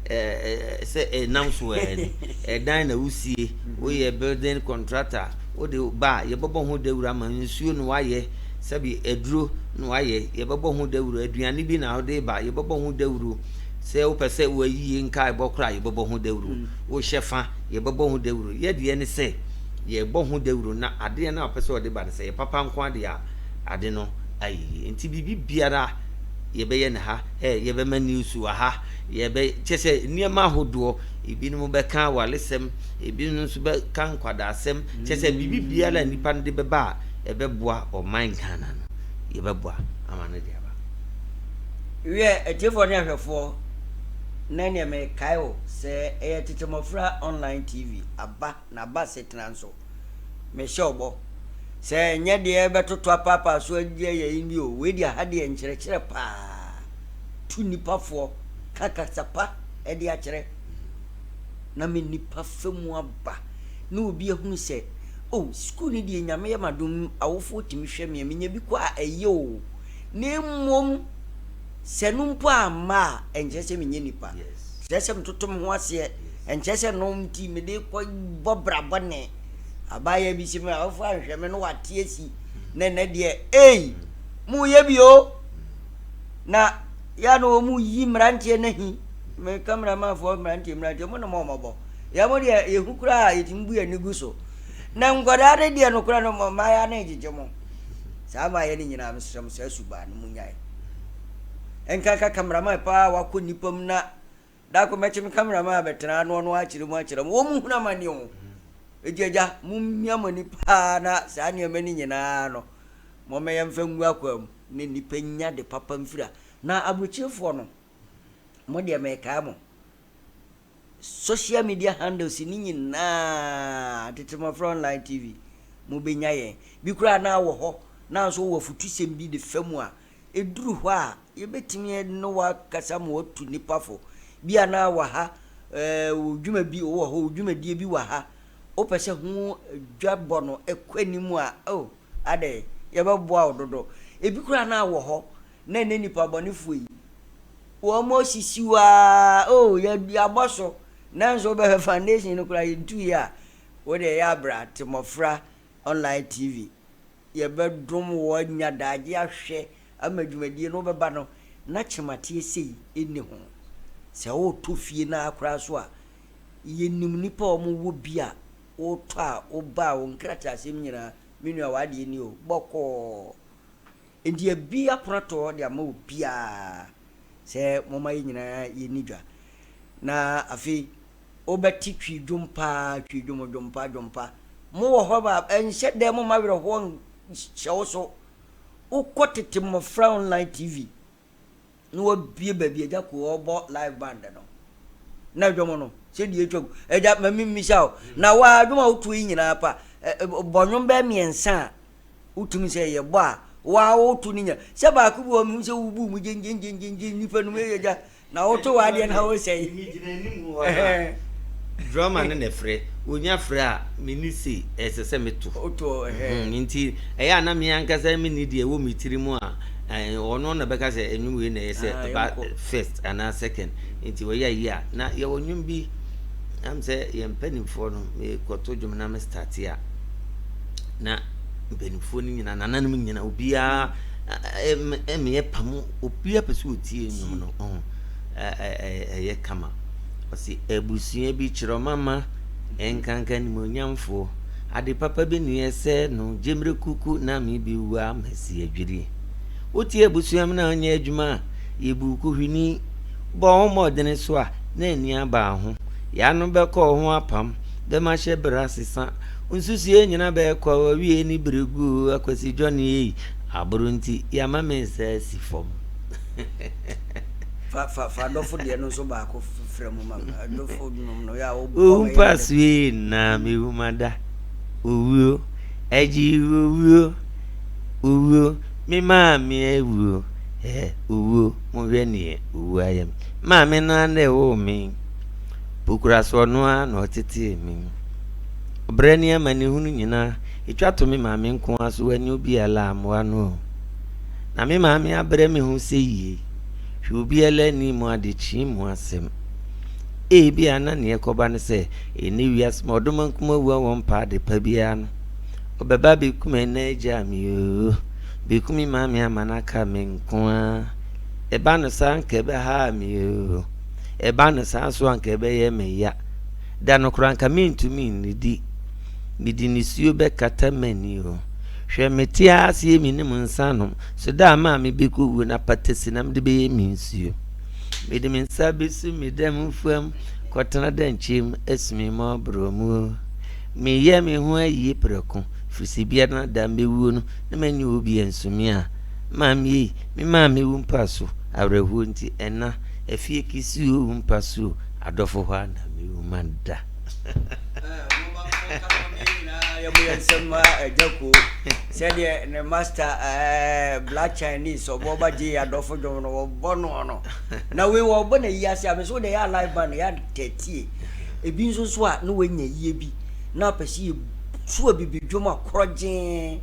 sɛ ɛnam so ara ni. Ɛdan na wosie, woyɛ building contractor, wode ba a, yɛbɛbɔ ho dawuro ama wo. Nsuo na woayɛ, sɛbi aduro na woayɛ, yɛbɛbɔ ho dawuro. Aduane bi na wode ba, yɛbɛbɔ ho dawuro. Sɛ wopɛ sɛ woayie nkaebɔ koraa a, yɛbɛbɔ ho dawuro. Wohyɛ fa, yɛbɛbɔ ho dawuro. Yɛ deɛ ne sɛ, Yɛbɔ ho dawuro na adeɛ no a ɔpɛ sɛ ɔde ba no, sɛ ɛyɛ papa nko ara deɛ a, ade no ayɛ yie. Nti biribi biara yɛbɛyɛ no ha, ɛ, yɛbɛma news wɔ ha, yɛbɛ, kyɛ sɛ nneɛma ahodoɔ, ebinom bɛka awaresɛm, ebinom nso bɛka nkwadaasɛm, kyɛ sɛ biribi biara a nnipa no de bɛba a ɛbɛboa ɔman Ghana no, yɛbɛboa ama no de aba. Wiɛ, atiefoɔ ne ahwɛfoɔ, nnɛ neɛ mekae wo sɛ ɛyɛ Tete Mmɔfra Online TV aba na aba asetena nso. Mehyɛ wo bɔ sɛ ɛnyɛ deɛ ɛbɛtoto apaapaa so adi ayɛ yi bi o, wei deɛ ha deɛ nkyerɛkyerɛ paa, tu nnipa foɔ, ka kasa pa de akyerɛ na me nnipa fa mu aba na obi ahunu sɛ oh sukuu no deɛ Nyame yɛ m'adom awofoɔ tumi hwɛ me a menya bi kɔ a ɛyɛ o, na mmom sɛ no mpo amma a ɛnkyerɛ sɛ menyɛ nipa, kyerɛ sɛ metoto me ho aseɛ, ɛnkyerɛ sɛ no nti mede kɔ bɔ bra bɔne. Abaayewa bi se me awofo anhwɛ me no wate asi na ɛnɛ deɛ ei moyɛ bi o na yɛ na wɔn yi mmeranteɛ no ahi me kameramanfoɔ mmeranteɛ mmeranteɛ mo na mo ɔmɔbɔ yɛ mo deɛ yɛhu koraa a yɛtumi bu yɛn ani gu so na nkwadaa no deɛ nokorɛ no mmayewa no gyegye mo saa mmayewa no nyinaa mesrɛ mo saa subaa no mo nyae nkanka kameraman paa wakɔ nnipa mu na Da koro mɛkye me camera man abɛtena ha na ɔno akyerɛ mu akyerɛ mo. Wɔn hunu amane o. Eti agya, mommia mo ani paa na saa nneɛma no nyinaa no, momma yɛmfa ngu akwaa mu na nnipa nya de papa mfiri a. Na aburokyerefoɔ no, mo deɛ mekae mo, social media handles no nyinaa, Tete Mmɔfra Online TV, mobɛnya yɛn. Bi koraa na wɔ hɔ, na nso wowɔ afutusɛm bi de fa mu a, Ɛduru hɔ a, yɛbɛtumi ne wo akasa ma woatu nnipa fo. Bi a na wɔ ha, wo dwuma bi wɔ hɔ, wo dwumadie bi wɔ ha, wopɛ sɛ ho dwabɔ no kɔ anim a, oh, adɛn, yɛbɛboa wo dodo. Ebi koraa na wɔ hɔ, na ɛnnɛ nnipa bɔnefoɔ yi, wɔasisi wo ara, oh, yɛabɔ so, nanso wobɛhwɛ foundation no koraa yɛntuiɛ a, wo deɛ yɛ abra, te mmɔfra online TV. Yɛbɛdom wo anya daagye ahwɛ ama dwumadie no wobɛba no na kyemateɛ sei nni ho. Sɛ woretɔ fie no ara koraa nso a, yɛnim nnipa a wɔwɔ bi a wotɔ a woba a wo nkrataasɛm nyinaa me nua w'adeɛ ni o, bɔkɔɔ. Enti yɛabue apono ato hɔ de ama obiara sɛ momma yɛn nyinaa yɛnni dwa. Na afei wobɛte Twi dwom paa, Twi dwom, dwom pa, dwom pa. Mowɔ hɔ ma ɛnhyɛ dɛ momma awerɛhoɔ nhyɛ wo so. Wokɔ Tete Mmɔfra Online TV na wabue baabi Agya Koo ɔrebɔ live band no na dwom no sɛdeɛ ɛtwa gu. Agya ma memmisa wo, na wo ara dwom a woto yi nyinaa pa, bɔ nnwom bɛyɛ mmiɛnsa a wotumi sɛ yɛbɔ a, wo ara woto no nyinaa. Sɛ baako bi wɔ hɔ mehu sɛ wobu mu gyengyengyengyen nnipa no mu, agya Na woto w'adeɛ na wosɛe. Megyina anim hɔ a, drummer no na ɛfrɛ. Ɔnya frɛ a, menni say, ɛsɛ sɛ meto. Woto ɛhɛn. Nti ɛyɛ a na me ankasa menni deɛ ɛwɔ me tiri mu a, ɔno na bɛka sɛ nnwom wei na ɛyɛ sɛ ɛba first anaa second. Nti ɔyɛ ayi a, na yɛwɔ nnwom bi, am sɛ yɛn mpanimfoɔ no, mekɔto dwom na me starte a, na mpanimfoɔ no nyinaa, nananom nyinaa, obiara ɛmeyɛ pam obiara pɛ sɛ ɔtie nnwom no ɔho ɛyɛ kama ɔse abusua bi kyerɛ mama nkanka nimonyamfoɔ ade papa bi ne ɛsɛ no gyemire kuku na me bi wu a masi adwirie wotie abusua mu na ɔnyɛ adwuma a yɛbu kohwini bɔ ho mmɔdene so a na ani aba ho yɛano bɛkɔ ho apam bɛma hyɛ berɛ asesa nsusuɛ nyina bɛkɔ awie ne berɛguo akwasi dwane ei Aboro nti yɛama me nsa asi fam. Fa fa fa adɔfo deɛ no nso baako frɛ mu ma me. Adɔfo nom no yɛ a wobɔ Owu mpa soe na mewu mada. Owuo, agye owuo, owuo, me maame awuo. Ɛɛ owuo, monhwɛ neɛ owuo ayɛ me. Maame no ara na ɛwoo me. Pokura so ɔno ara na ɔtetee me. Ɔbrɛ ne amanehunu nyinaa. Etwa to me maame nko ara so wannya obiara ammoa no o. Na me maame abrɛ me ho sɛ yie. Hwɛ obiara nni mu adekyee mu asɛm. Ebia na nea ɛkɔba ne sɛ, ɛnnɛ wiase mu ɔdomankoma awu a wɔmpa ade pa biara no, ɔbɛba abɛku me na agyaa me oo. Bɛku me maame ama no aka me nko ara. Ɛba no saa anka ɛbɛha me oo. Ɛba no saa nso anka ɛbɛyɛ me ya. Da no koraa anka mentumi nnidi. Mede nisuo bɛkata m'ani o. Hwɛ mete aseɛ menim nsa nom. So da a maame bɛkɔwuo no apatasi na mede bɛyɛ me nsuo. Mede me nsa bɛsu me dam fam kɔtena dɛnkyɛm asu me mmɔborɔ mu o. Meyɛ me ho ayie prɛko firi sɛ biara na da mɛwuo no na manyɛ obi ansu me a. Maame ei, me maame wu mpa so awerɛhoɔ nti ɛna afie kisi o wu mpa so o adɔfo hɔ a na mewu mada. Yɛbɔ yɛn nsam ma Agya Koo sɛdeɛ ne master ɛɛ Black Chinese ɔbɔ ba gye adɔfo dwom no wɔbɔ no no na wei wɔbɔ na yi ase a me so de yɛ live band yɛ atɛtie ebi nso so a na wanya yie bi na apɛ sɛ yɛ so abibi dwom a korɔgyee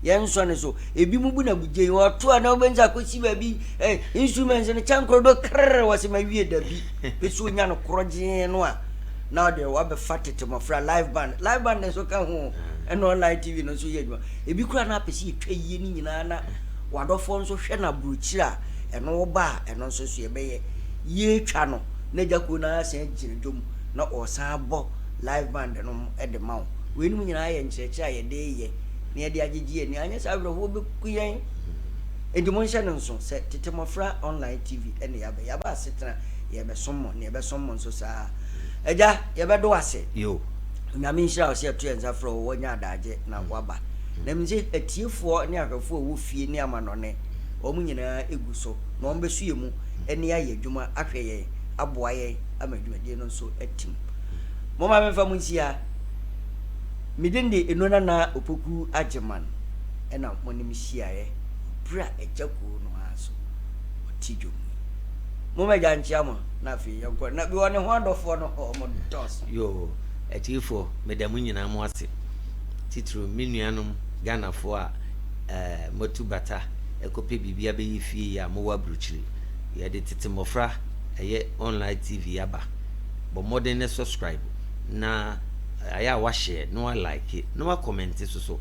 yɛn nsɔ ne so ebi mu bu na bugye wɔto a na wobɛnsa akɔsi baabi eh, instruments no kyɛnkoro do krrr wɔ sɛ mawie dabi pɛ sɛ onya no korɔgyee no a na ɔde wabɛfa tete mmɔfra live band live band nso ka ho ɛna online tv no nso yɛ adwuma ebi koraa na apɛ sɛ yɛtwa yie no nyinaa na wadɔfoɔ nso hwɛ no aburokyire a ɛno woba a ɛno nso so yɛbɛyɛ yɛtwa no na agya kuo no asan gyina dwom na ɔsan bɔ live band no de ma wo. Weinom nyinaa yɛ nkyerɛkyerɛ a yɛde reyɛ na yɛde agyegye yɛn ani anyɛ saa awerɛhoɔ bɛku yɛn. Enti monhyɛ no nso sɛ Tete Mmɔfra Online TV ne yɛaba. Yɛaba asetena, yɛrebɛsom mo na yɛbɛsom mo nso saa. Agya, yɛbɛdo wo ase. Yo. Onyame nhyira wo sɛ yɛto yɛn nsa frɛ wo, woanya adagye na woaba. Na menim sɛ atiefoɔ ne ahwɛfoɔ a ɛwɔ fie ne amanɔne, wɔn nyinaa gu so na wɔbɛso yɛn mu ne yɛn ayɛ adwuma ahwɛ yɛn, aboa yɛn ama dwumadie no nso atim. Momma memfa mo nsia. Me din de Eno Nana Opoku Agyeman ɛna mo ne me hyiaeɛ berɛ a Agya Koo no ara nso ɔte dwom yi. Momma Agya nkyea mo na afei yɛnkɔ. Na bi wɔ ne ho adɔfoɔ no wɔn dɔɔso. Yoo, atiefoɔ, meda mo nyinaa mo ase. Titiriw me nuanom Ghanafoɔ a eh, moatu bata ɛkɔpɛ biribi abɛyɛ fie yi a mowɔ aburokyire. Yɛde tete mmɔfra ɛyɛ online TV aba. Bɔ mmɔden na subscribe na ayɛ a wahyɛ na wa like na wa comment soso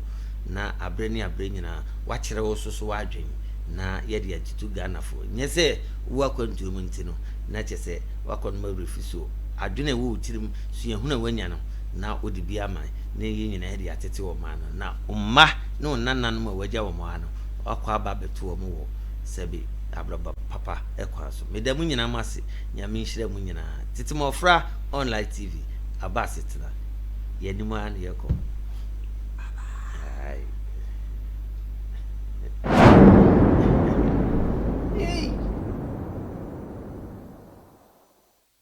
na aberɛ ne aberɛ nyinaa wakyerɛ wo soso w'adwen na yɛde atutu Ghanafoɔ. Nyɛ sɛ wowɔ akwantuo mu nti no na kyɛ sɛ wakɔ no ma werɛ fi so. Adwene a ɛwɔ wo tirim, suahunu a wanya no na wode bi ama na yɛn nyinaa yɛde atete ɔman no na wo mma ne wo nananom a wagya wɔn ha no wakɔ aba abɛto wɔn wɔ sɛbe abrabɔ papa kwan so. Meda mo nyinaa mo ase. Nyame nhyira mo nyinaa. Tete Mmɔfra Online TV aba asetena. Yɛn anim ara na yɛkɔ. Aye.